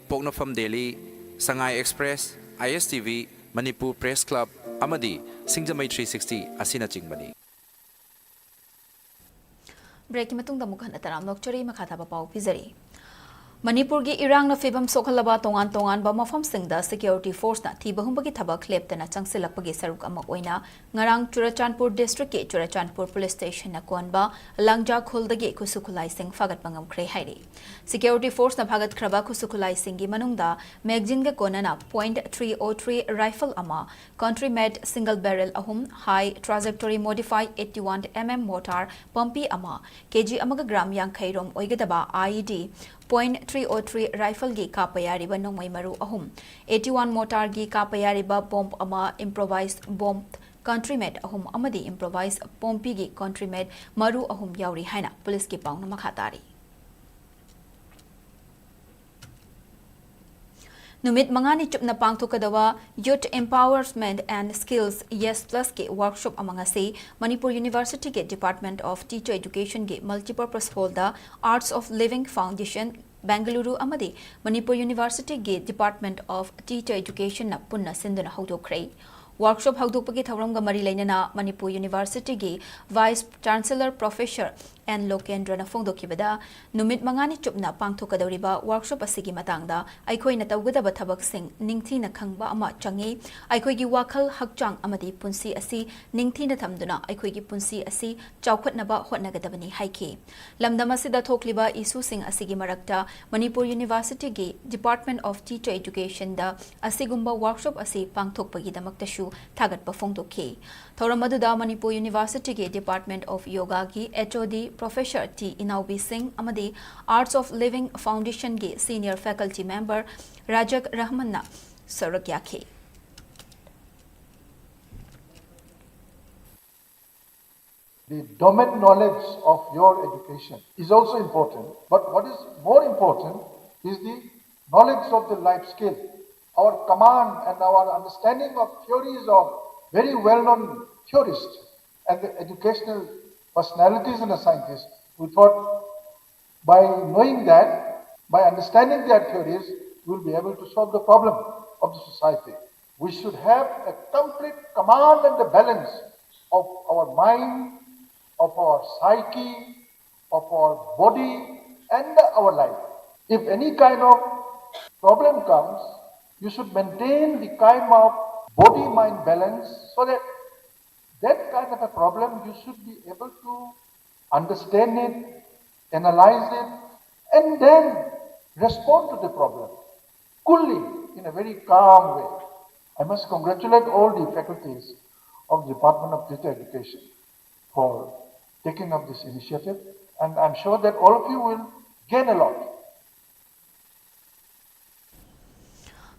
Poknapham Daily, Sangai Express, I S T V, Manipur Press Club ꯑꯃꯗꯤ ꯁꯤꯡꯖꯃꯩ three sixty ꯑꯁꯤꯅꯆꯤꯡꯕꯅꯤ꯫ ꯕ꯭ꯔꯦꯛꯀꯤ ꯃꯇꯨꯡꯗ ꯑꯃꯨꯛ ꯍꯟꯅ ꯇꯔꯥꯝꯅ ꯑꯣꯛꯆꯔꯤ꯫ ꯃꯈꯥ ꯇꯥꯕ ꯄꯥꯎ ꯄꯤꯖꯔꯤ꯫ ꯃꯅꯤꯄꯨꯔꯒꯤ ꯏꯔꯥꯡꯅ ꯐꯤꯕꯝ ꯁꯣꯛꯍꯜꯂꯕ ꯇꯣꯉꯥꯟ ꯇꯣꯉꯥꯟꯕ ꯃꯐꯝꯁꯤꯡꯗ ꯁꯦꯀ꯭ꯌꯨꯔꯤꯇꯤ ꯐꯣꯔꯁꯅ ꯊꯤꯕ ꯍꯨꯝꯕꯒꯤ ꯊꯕꯛ ꯂꯦꯞꯇꯅ ꯆꯪꯁꯤꯜꯂꯛꯄꯒꯤ ꯁꯔꯨꯛ ꯑꯃ ꯑꯣꯏꯅ ꯉꯔꯥꯡ ꯆꯨꯔꯆꯥꯟꯄꯨꯔ ꯗꯤꯁꯇ꯭ꯔꯤꯛꯀꯤ ꯆꯨꯔꯆꯥꯟꯄꯨꯔ ꯄꯨꯂꯤꯁ ꯁ꯭ꯇꯦꯁꯟꯅ ꯀꯣꯟꯕ ꯂꯥꯡꯖꯥ ꯈꯨꯜꯗꯒꯤ ꯈꯨꯠꯁꯨ ꯈꯨꯠꯂꯥꯏꯁꯤꯡ ꯐꯥꯒꯠꯄ ꯉꯝꯈ꯭ꯔꯦ ꯍꯥꯏꯔꯤ꯫ ꯁꯦꯀ꯭ꯌꯨꯔꯤꯇꯤ ꯐꯣꯔꯁꯅ ꯐꯥꯒꯠꯈ꯭ꯔꯕ ꯈꯨꯠꯁꯨ ꯈꯨꯠꯂꯥꯏꯁꯤꯡꯒꯤ ꯃꯅꯨꯡꯗ ꯃꯦꯒꯖꯤꯟꯒ ꯀꯣꯟꯅꯅ point three oh three rifle ꯑꯃ, country made single barrel ꯑꯍꯨꯝ, high trajectory modified eighty-one M M mortar ꯄꯝꯄꯤ ꯑꯃ, ꯀꯦ ꯖꯤ ꯑꯃꯒ ꯒ꯭ꯔꯥꯝ ꯌꯥꯡꯈꯩ ꯔꯣꯝ ꯑꯣꯏꯒꯗꯕ I E D point three oh three rifleꯒꯤ ꯀꯥꯞꯄ ꯌꯥꯔꯤꯕ ꯅꯣꯡꯃꯩ ꯃꯔꯨ ꯑꯍꯨꯝ, eighty-one mortarꯒꯤ ꯀꯥꯞꯄ ꯌꯥꯔꯤꯕ ꯕꯣꯝꯕ ꯑꯃ, improvised bomb country made ꯑꯍꯨꯝ ꯑꯃꯗꯤ improvised ꯄꯣꯝꯄꯤꯒꯤ country made ꯃꯔꯨ ꯑꯍꯨꯝ ꯌꯥꯎꯔꯤ ꯍꯥꯏꯅ ꯄꯨꯂꯤꯁꯀꯤ ꯄꯥꯎꯅ ꯃꯈꯥ ꯇꯥꯔꯤ꯫ ꯅꯨꯃꯤꯠ ꯃꯉꯥꯅꯤ ꯆꯨꯞꯅ ꯄꯥꯡꯊꯣꯛꯀꯗꯕ Youth Empowerment and Skills, YES Plusꯀꯤ workshop ꯑꯃ ꯉꯁꯤ ꯃꯅꯤꯄꯨꯔ ꯌꯨꯅꯤꯚꯔꯁꯤꯇꯤꯒꯤ Department of Teacher Educationꯒꯤ Multipurpose Hallꯗ Arts of Living Foundation, Bengaluru ꯑꯃꯗꯤ ꯃꯅꯤꯄꯨꯔ ꯌꯨꯅꯤꯚꯔꯁꯤꯇꯤꯒꯤ Department of Teacher Educationꯅ ꯄꯨꯟꯅ ꯁꯤꯟꯗꯨꯅ ꯍꯧꯗꯣꯛꯈ꯭ꯔꯦ꯫ Workshop ꯍꯧꯗꯣꯛꯄꯒꯤ ꯊꯧꯔꯝꯒ ꯃꯔꯤ ꯂꯩꯅꯅ ꯃꯅꯤꯄꯨꯔ ꯌꯨꯅꯤꯚꯔꯁꯤꯇꯤꯒꯤ Vice Chancellor Professor ꯑꯦꯟ ꯂꯣꯀꯦꯟꯗ꯭ꯔꯅ ꯐꯣꯡꯗꯣꯛꯈꯤꯕꯗ, ꯅꯨꯃꯤꯠ ꯃꯉꯥꯅꯤ ꯆꯨꯞꯅ ꯄꯥꯡꯊꯣꯛꯀꯗꯧꯔꯤꯕ workshop ꯑꯁꯤꯒꯤ ꯃꯇꯥꯡꯗ ꯑꯩꯈꯣꯏꯅ ꯇꯧꯒꯗꯕ ꯊꯕꯛꯁꯤꯡ ꯅꯤꯡꯊꯤꯅ ꯈꯪꯕ ꯑꯃ ꯆꯪꯏ꯫ ꯑꯩꯈꯣꯏꯒꯤ ꯋꯥꯈꯜ, ꯍꯛꯆꯥꯡ ꯑꯃꯗꯤ ꯄꯨꯟꯁꯤ ꯑꯁꯤ ꯅꯤꯡꯊꯤꯅ ꯊꯝꯗꯨꯅ ꯑꯩꯈꯣꯏꯒꯤ ꯄꯨꯟꯁꯤ ꯑꯁꯤ ꯆꯥꯎꯈꯠꯅꯕ ꯍꯣꯠꯅꯒꯗꯕꯅꯤ ꯍꯥꯏꯈꯤ꯫ ꯂꯝꯗꯝ ꯑꯁꯤꯗ ꯊꯣꯛꯂꯤꯕ ꯏꯁꯨꯁꯤꯡ ꯑꯁꯤꯒꯤ ꯃꯔꯛꯇ ꯃꯅꯤꯄꯨꯔ ꯌꯨꯅꯤꯚꯔꯁꯤꯇꯤꯒꯤ Department of Teacher Educationꯗ ꯑꯁꯤꯒꯨꯝꯕ workshop ꯑꯁꯤ ꯄꯥꯡꯊꯣꯛꯄꯒꯤꯗꯃꯛꯇꯁꯨ ꯊꯥꯒꯠꯄ ꯐꯣꯡꯗꯣꯛꯈꯤ꯫ ꯊꯧꯔꯝ ꯑꯗꯨꯗ ꯃꯅꯤꯄꯨꯔ ꯌꯨꯅꯤꯚꯔꯁꯤꯇꯤꯒꯤ Department of Yogaꯒꯤ H O D Professor T Inaobi Singh ꯑꯃꯗꯤ Arts of Living Foundationꯒꯤ Senior Faculty Member ꯔꯥꯖꯛ ꯔꯍꯃꯟꯅ ꯁꯔꯨꯛ ꯌꯥꯈꯤ꯫ The domain knowledge of your education is also important, but what is more important is the knowledge of the life skill. Our command and our understanding of theories of very well-known theorists and the educational personalities and the scientists, we thought by knowing that, by understanding their theories, we'll be able to solve the problem of the society. We should have a complete command and the balance of our mind, of our psyche, of our body, and our life. If any kind of problem comes, you should maintain the kind of body mind balance so that that kind of a problem you should be able to understand it, analyze it, and then respond to the problem coolly in a very calm way. I must congratulate all the faculties of the Department of Teacher Education for taking up this initiative, and I'm sure that all of you will gain a lot.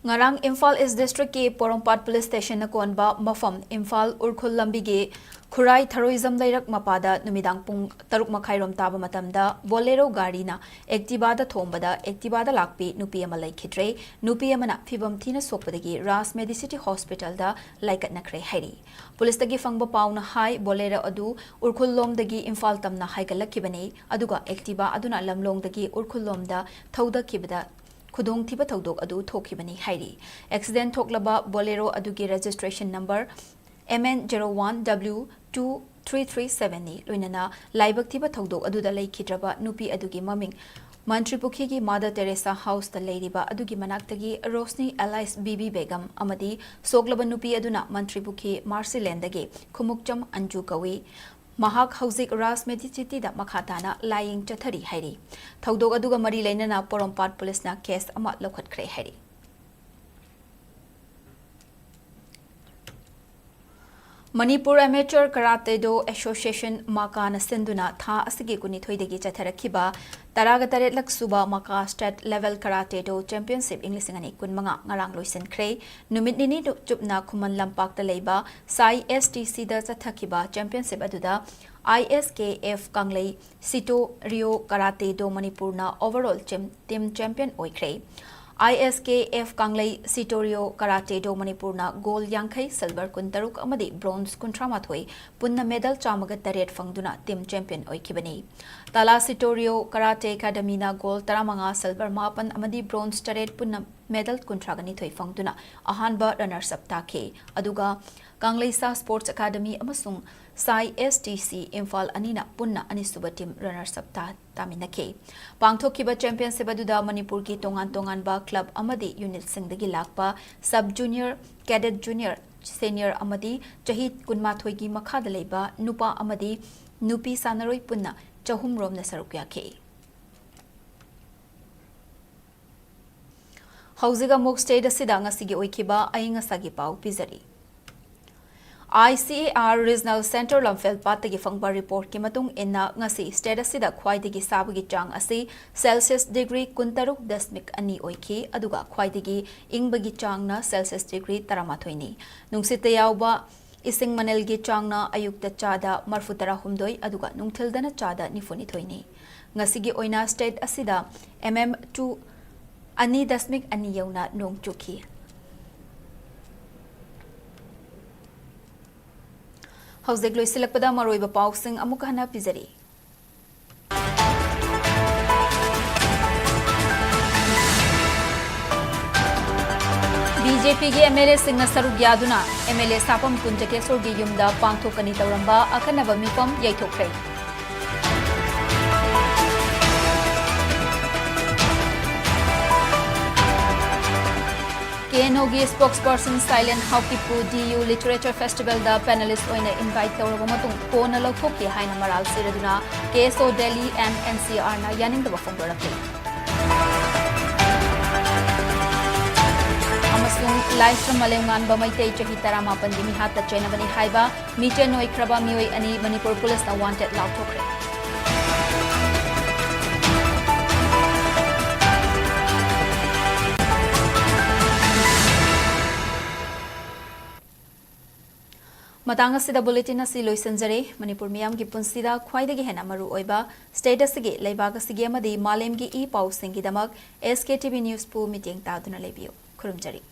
ꯉꯔꯥꯡ ꯏꯝꯐꯥꯜ ꯏꯁ ꯗꯤꯁꯇ꯭ꯔꯤꯛꯀꯤ ꯄꯣꯔꯣꯝꯄꯥꯠ police ꯁ꯭ꯇꯦꯁꯟꯅ ꯀꯣꯟꯕ ꯃꯐꯝ ꯏꯝꯐꯥꯜ ꯎꯔꯈꯨꯜ ꯂꯝꯕꯤꯒꯤ ꯈꯨꯔꯥꯏ ꯊꯔꯣꯏꯖꯝ ꯂꯩꯔꯛ ꯃꯄꯥꯗ ꯅꯨꯃꯤꯗꯥꯡ ꯄꯨꯡ ꯇꯔꯨꯛ ꯃꯈꯥꯏꯔꯣꯝ ꯇꯥꯕ ꯃꯇꯝꯗ ꯕꯣꯂꯦꯔꯣ ꯒꯥꯔꯤꯅ ꯑꯦꯛꯇꯤꯚꯥꯗ ꯊꯣꯝꯕꯗ ꯑꯦꯛꯇꯤꯚꯥꯗ ꯂꯥꯛꯄꯤ ꯅꯨꯄꯤ ꯑꯃ ꯂꯩꯈꯤꯗ꯭ꯔꯦ꯫ ꯅꯨꯄꯤ ꯑꯃꯅ ꯐꯤꯚꯝ ꯊꯤꯅ ꯁꯣꯛꯄꯗꯒꯤ ꯔꯥꯖ ꯃꯦꯗꯤꯁꯤꯇꯤ ꯍꯣꯁꯄꯤꯇꯥꯜꯗ ꯂꯥꯏꯀꯠꯅꯈ꯭ꯔꯦ ꯍꯥꯏꯔꯤ꯫ ꯄꯨꯂꯤꯁꯇꯒꯤ ꯐꯪꯕ ꯄꯥꯎꯅ ꯍꯥꯏ, ꯕꯣꯂꯦꯔꯣ ꯑꯗꯨ ꯎꯔꯈꯨꯜ ꯂꯣꯝꯗꯒꯤ ꯏꯝꯐꯥꯜ ꯇꯝꯅ ꯍꯥꯏꯒꯠꯂꯛꯈꯤꯕꯅꯤ, ꯑꯗꯨꯒ ꯑꯦꯛꯇꯤꯚꯥ ꯑꯗꯨꯅ ꯂꯝꯂꯣꯡꯗꯒꯤ ꯎꯔꯈꯨꯜ ꯂꯣꯝꯗ ꯊꯧꯗꯈꯤꯕꯗ ꯈꯨꯗꯣꯡꯊꯤꯕ ꯊꯧꯗꯣꯛ ꯑꯗꯨ ꯊꯣꯛꯈꯤꯕꯅꯤ ꯍꯥꯏꯔꯤ꯫ ꯑꯦꯛꯁꯤꯗꯦꯟ ꯊꯣꯛꯂꯕ ꯕꯣꯂꯦꯔꯣ ꯑꯗꯨꯒꯤ registration number M N zero one W two three three seven ꯅꯤ꯫ ꯂꯣꯏꯅꯅ ꯂꯥꯏꯕꯛ ꯊꯤꯕ ꯊꯧꯗꯣꯛ ꯑꯗꯨꯗ ꯂꯩꯈꯤꯗ꯭ꯔꯕ ꯅꯨꯄꯤ ꯑꯗꯨꯒꯤ ꯃꯃꯤꯡ ꯃꯟꯇ꯭ꯔꯤꯄꯨꯈꯤꯒꯤ ꯃꯥꯗꯔ ꯇꯦꯔꯦꯁꯥ ꯍꯥꯎꯁꯇ ꯂꯩꯔꯤꯕ ꯑꯗꯨꯒꯤ ꯃꯅꯥꯛꯇꯒꯤ ꯔꯣꯁꯅꯤ alias ꯕꯤꯕꯤ ꯕꯦꯒꯝ ꯑꯃꯗꯤ ꯁꯣꯛꯂꯕ ꯅꯨꯄꯤ ꯑꯗꯨꯅ ꯃꯟꯇ꯭ꯔꯤꯄꯨꯈꯤ ꯃꯥꯔꯁꯤꯂꯦꯟꯗꯒꯤ ꯈꯨꯃꯨꯛꯆꯝ ꯑꯟꯖꯨ ꯀꯧꯏ꯫ ꯃꯍꯥꯛ ꯍꯧꯖꯤꯛ ꯔꯥꯖ ꯃꯦꯗꯤꯁꯤꯇꯤꯗ ꯃꯈꯥ ꯇꯥꯅ ꯂꯥꯌꯦꯡ ꯆꯠꯊꯔꯤ ꯍꯥꯏꯔꯤ꯫ ꯊꯧꯗꯣꯛ ꯑꯗꯨꯒ ꯃꯔꯤ ꯂꯩꯅꯅ ꯄꯣꯔꯣꯝꯄꯥꯠ ꯄꯨꯂꯤꯁꯅ ꯀꯦꯁ ꯑꯃ ꯂꯧꯈꯠꯈ꯭ꯔꯦ ꯍꯥꯏꯔꯤ꯫ ꯃꯅꯤꯄꯨꯔ ꯑꯦꯃꯦꯆꯔ ꯀꯔꯥꯇꯦꯗꯣ ꯑꯦꯁꯣꯁꯤꯌꯦꯁꯟ, ꯃꯥꯀꯥꯅ ꯁꯤꯟꯗꯨꯅ ꯊꯥ ꯑꯁꯤꯒꯤ ꯀꯨꯟꯅꯤꯊꯣꯏꯗꯒꯤ ꯆꯠꯊꯔꯛꯈꯤꯕ ꯇꯔꯥꯒ ꯇꯔꯦꯠꯂꯛ ꯁꯨꯕ ꯃꯥꯀꯥ ꯁ꯭ꯇꯦꯠ ꯂꯦꯚꯦꯜ ꯀꯔꯥꯇꯦꯗꯣ ꯆꯦꯝꯄꯤꯌꯟꯁꯤꯞ ꯏꯪ ꯂꯤꯁꯤꯡ ꯑꯅꯤ ꯀꯨꯟꯃꯉꯥ ꯉꯔꯥꯡ ꯂꯣꯏꯁꯤꯟꯈ꯭ꯔꯦ꯫ ꯅꯨꯃꯤꯠ ꯅꯤꯅꯤ ꯆꯨꯞꯅ ꯈꯨꯃꯟ ꯂꯝꯄꯥꯛꯇ ꯂꯩꯕ ꯁꯥꯏ S T C ꯗ ꯆꯠꯊꯈꯤꯕ ꯆꯦꯝꯄꯤꯌꯟꯁꯤꯞ ꯑꯗꯨꯗ ꯑꯥꯏ ꯑꯦꯁ ꯀꯦ ꯑꯦꯐ ꯀꯪꯂꯩ ꯁꯤꯇꯣ ꯔꯤꯑꯣ ꯀꯔꯥꯇꯦ ꯗꯣ ꯃꯅꯤꯄꯨꯔꯅ overall ꯆꯦꯝ-, team champion ꯑꯣꯏꯈ꯭ꯔꯦ꯫ ꯑꯥꯏ ꯑꯦꯁ ꯀꯦ ꯑꯦꯐ ꯀꯪꯂꯩ ꯁꯤꯇꯣ ꯔꯤꯑꯣ ꯀꯔꯥꯇꯦ ꯗꯣ ꯃꯅꯤꯄꯨꯔꯅ gold ꯌꯥꯡꯈꯩ, silver ꯀꯨꯟꯇꯔꯨꯛ ꯑꯃꯗꯤ bronze ꯀꯨꯟꯊ꯭ꯔꯥꯃꯥꯊꯣꯏ, ꯄꯨꯟꯅ medal ꯆꯥꯝꯃꯒ ꯇꯔꯦꯠ ꯐꯪꯗꯨꯅ team champion ꯑꯣꯏꯈꯤꯕꯅꯤ꯫ ꯇꯥꯂꯥ ꯁꯤꯇꯣ ꯔꯤꯑꯣ ꯀꯔꯥꯇꯦ ꯑꯦꯀꯥꯗꯃꯤꯅ gold ꯇꯔꯥꯃꯉꯥ, silver ꯃꯥꯄꯟ ꯑꯃꯗꯤ bronze ꯇꯔꯦꯠ, ꯄꯨꯟꯅ medal ꯀꯨꯟꯊ꯭ꯔꯥꯒ ꯅꯤꯊꯣꯏ ꯐꯪꯗꯨꯅ ꯑꯍꯥꯟꯕ runners up ꯇꯥꯈꯤ꯫ ꯑꯗꯨꯒ ꯀꯪꯂꯩꯁꯥ Sports Academy ꯑꯃꯁꯨꯡ ꯁꯥꯏ ꯑꯦꯁ ꯇꯤ ꯁꯤ ꯏꯝꯐꯥꯜ ꯑꯅꯤꯅ ꯄꯨꯟꯅ ꯑꯅꯤꯁꯨꯕ team runners up ꯇꯥ-, ꯇꯥꯃꯤꯟꯅꯈꯤ꯫ ꯄꯥꯡꯊꯣꯛꯈꯤꯕ championship ꯑꯗꯨꯗ ꯃꯅꯤꯄꯨꯔꯒꯤ ꯇꯣꯉꯥꯟ ꯇꯣꯉꯥꯟꯕ club ꯑꯃꯗꯤ unitꯁꯤꯡꯗꯒꯤ ꯂꯥꯛꯄ sub junior, cadet junior, senior ꯑꯃꯗꯤ ꯆꯍꯤ ꯀꯨꯟꯃꯥꯊꯣꯏꯒꯤ ꯃꯈꯥꯗ ꯂꯩꯕ ꯅꯨꯄꯥ ꯑꯃꯗꯤ ꯅꯨꯄꯤ ꯁꯥꯟꯅꯔꯣꯏ ꯄꯨꯟꯅ ꯆꯍꯨꯝ ꯔꯣꯝꯅ ꯁꯔꯨꯛ ꯌꯥꯈꯤ꯫ ꯍꯧꯖꯤꯛ ꯑꯃꯨꯛ state ꯑꯁꯤꯗ ꯉꯁꯤꯒꯤ ꯑꯣꯏꯈꯤꯕ ꯑꯏꯪ ꯑꯁꯥꯒꯤ ꯄꯥꯎ ꯄꯤꯖꯔꯤ꯫ I C A R Regional Centre ꯂꯝꯐꯦꯜꯄꯥꯠꯇꯒꯤ ꯐꯪꯕ reportꯀꯤ ꯃꯇꯨꯡ ꯏꯟꯅ, ꯉꯁꯤ state ꯑꯁꯤꯗ ꯈ꯭ꯋꯥꯏꯗꯒꯤ ꯁꯥꯕꯒꯤ ꯆꯥꯡ ꯑꯁꯤ Celsius degree ꯀꯨꯟꯇꯔꯨꯛ ꯗꯁꯃꯤꯛ ꯑꯅꯤ ꯑꯣꯏꯈꯤ, ꯑꯗꯨꯒ ꯈ꯭ꯋꯥꯏꯗꯒꯤ ꯏꯪꯕꯒꯤ ꯆꯥꯡꯅ Celsius degree ꯇꯔꯥꯃꯥꯊꯣꯏꯅꯤ꯫ ꯅꯨꯡꯁꯤꯠꯇ ꯌꯥꯎꯕ ꯏꯁꯤꯡ ꯃꯅꯤꯜꯒꯤ ꯆꯥꯡꯅ ꯑꯌꯨꯛꯇ ꯆꯥꯗ ꯃꯔꯐꯨ ꯇꯔꯥꯍꯨꯝꯗꯣꯏ ꯑꯗꯨꯒ ꯅꯨꯡꯊꯤꯜꯗꯅ ꯆꯥꯗ ꯅꯤꯐꯨꯅꯤꯊꯣꯏꯅꯤ꯫ ꯉꯁꯤꯒꯤ ꯑꯣꯏꯅ state ꯑꯁꯤꯗ M M two ꯑꯅꯤ ꯗꯁꯃꯤꯛ ꯑꯅꯤ ꯌꯧꯅ ꯅꯣꯡ ꯆꯨꯈꯤ꯫ ꯍꯧꯖꯤꯛ ꯂꯣꯏꯁꯤꯜꯂꯛꯄꯗ ꯃꯔꯨꯑꯣꯏꯕ ꯄꯥꯎꯁꯤꯡ ꯑꯃꯨꯛ ꯍꯟꯅ ꯄꯤꯖꯔꯤ꯫ ꯕꯤ ꯖꯦ ꯄꯤꯒꯤ ꯑꯦꯝ ꯑꯦꯜ ꯑꯦꯁꯤꯡꯅ ꯁꯔꯨꯛ ꯌꯥꯗꯨꯅ ꯑꯦꯝ ꯑꯦꯜ ꯑꯦ ꯁꯥꯄꯝ ꯀꯨꯟꯖꯀꯦꯁꯣꯔꯒꯤ ꯌꯨꯝꯗ ꯄꯥꯡꯊꯣꯛꯀꯅꯤ ꯇꯧꯔꯝꯕ ꯑꯈꯟꯅꯕ ꯃꯤꯐꯝ ꯌꯩꯊꯣꯛꯈ꯭ꯔꯦ꯫ ꯀꯦ ꯑꯦꯟ ꯑꯣꯒꯤ spokesperson ꯁꯥꯏꯂꯦꯟ ꯍꯥꯎꯀꯤꯞꯄꯨ D U Literature Festivalꯗ panelist ꯑꯣꯏꯅ invite ꯇꯧꯔꯕ ꯃꯇꯨꯡ ꯀꯣꯟꯅ ꯂꯧꯊꯣꯛꯈꯤ ꯍꯥꯏꯅ ꯃꯔꯥꯜ ꯁꯤꯔꯗꯨꯅ K S O Delhi and N C R ꯅ ꯌꯥꯅꯤꯡꯗꯕ ꯐꯣꯡꯗꯣꯔꯛꯂꯤ꯫ ꯑꯃꯁꯨꯡ ꯂꯥꯏꯁ꯭ꯔꯝ ꯃꯥꯂꯦꯝꯉꯥꯟꯕ ꯃꯩꯇꯩ ꯆꯍꯤ ꯇꯔꯥꯃꯥꯄꯟꯒꯤ ꯃꯤꯍꯥꯠꯇ ꯆꯦꯟꯅꯕꯅꯤ ꯍꯥꯏꯕ ꯃꯤꯆꯦꯟ ꯑꯣꯏꯈ꯭ꯔꯕ ꯃꯤꯑꯣꯏ ꯑꯅꯤ ꯃꯅꯤꯄꯨꯔ ꯄꯨꯂꯤꯁꯅ wanted ꯂꯥꯎꯊꯣꯛꯈ꯭ꯔꯦ꯫ ꯃꯇꯥꯡ ꯑꯁꯤꯗ ꯕꯨꯂꯦꯇꯤꯟ ꯑꯁꯤ ꯂꯣꯏꯁꯤꯟꯖꯔꯦ꯫ ꯃꯅꯤꯄꯨꯔ ꯃꯤꯌꯥꯝꯒꯤ ꯄꯨꯟꯁꯤꯗ ꯈ꯭ꯋꯥꯏꯗꯒꯤ ꯍꯦꯟꯅ ꯃꯔꯨ ꯑꯣꯏꯕ ꯁ꯭ꯇꯦꯠ ꯑꯁꯤꯒꯤ, ꯂꯩꯕꯥꯛ ꯑꯁꯤꯒꯤ ꯑꯃꯗꯤ ꯃꯥꯂꯦꯝꯒꯤ E ꯄꯥꯎꯁꯤꯡꯒꯤꯗꯃꯛ S K T V News ꯄꯨ ꯃꯤꯠꯌꯦꯡ ꯇꯥꯗꯨꯅ ꯂꯩꯕꯤꯌꯨ꯫ ꯈꯨꯔꯨꯝꯖꯔꯤ꯫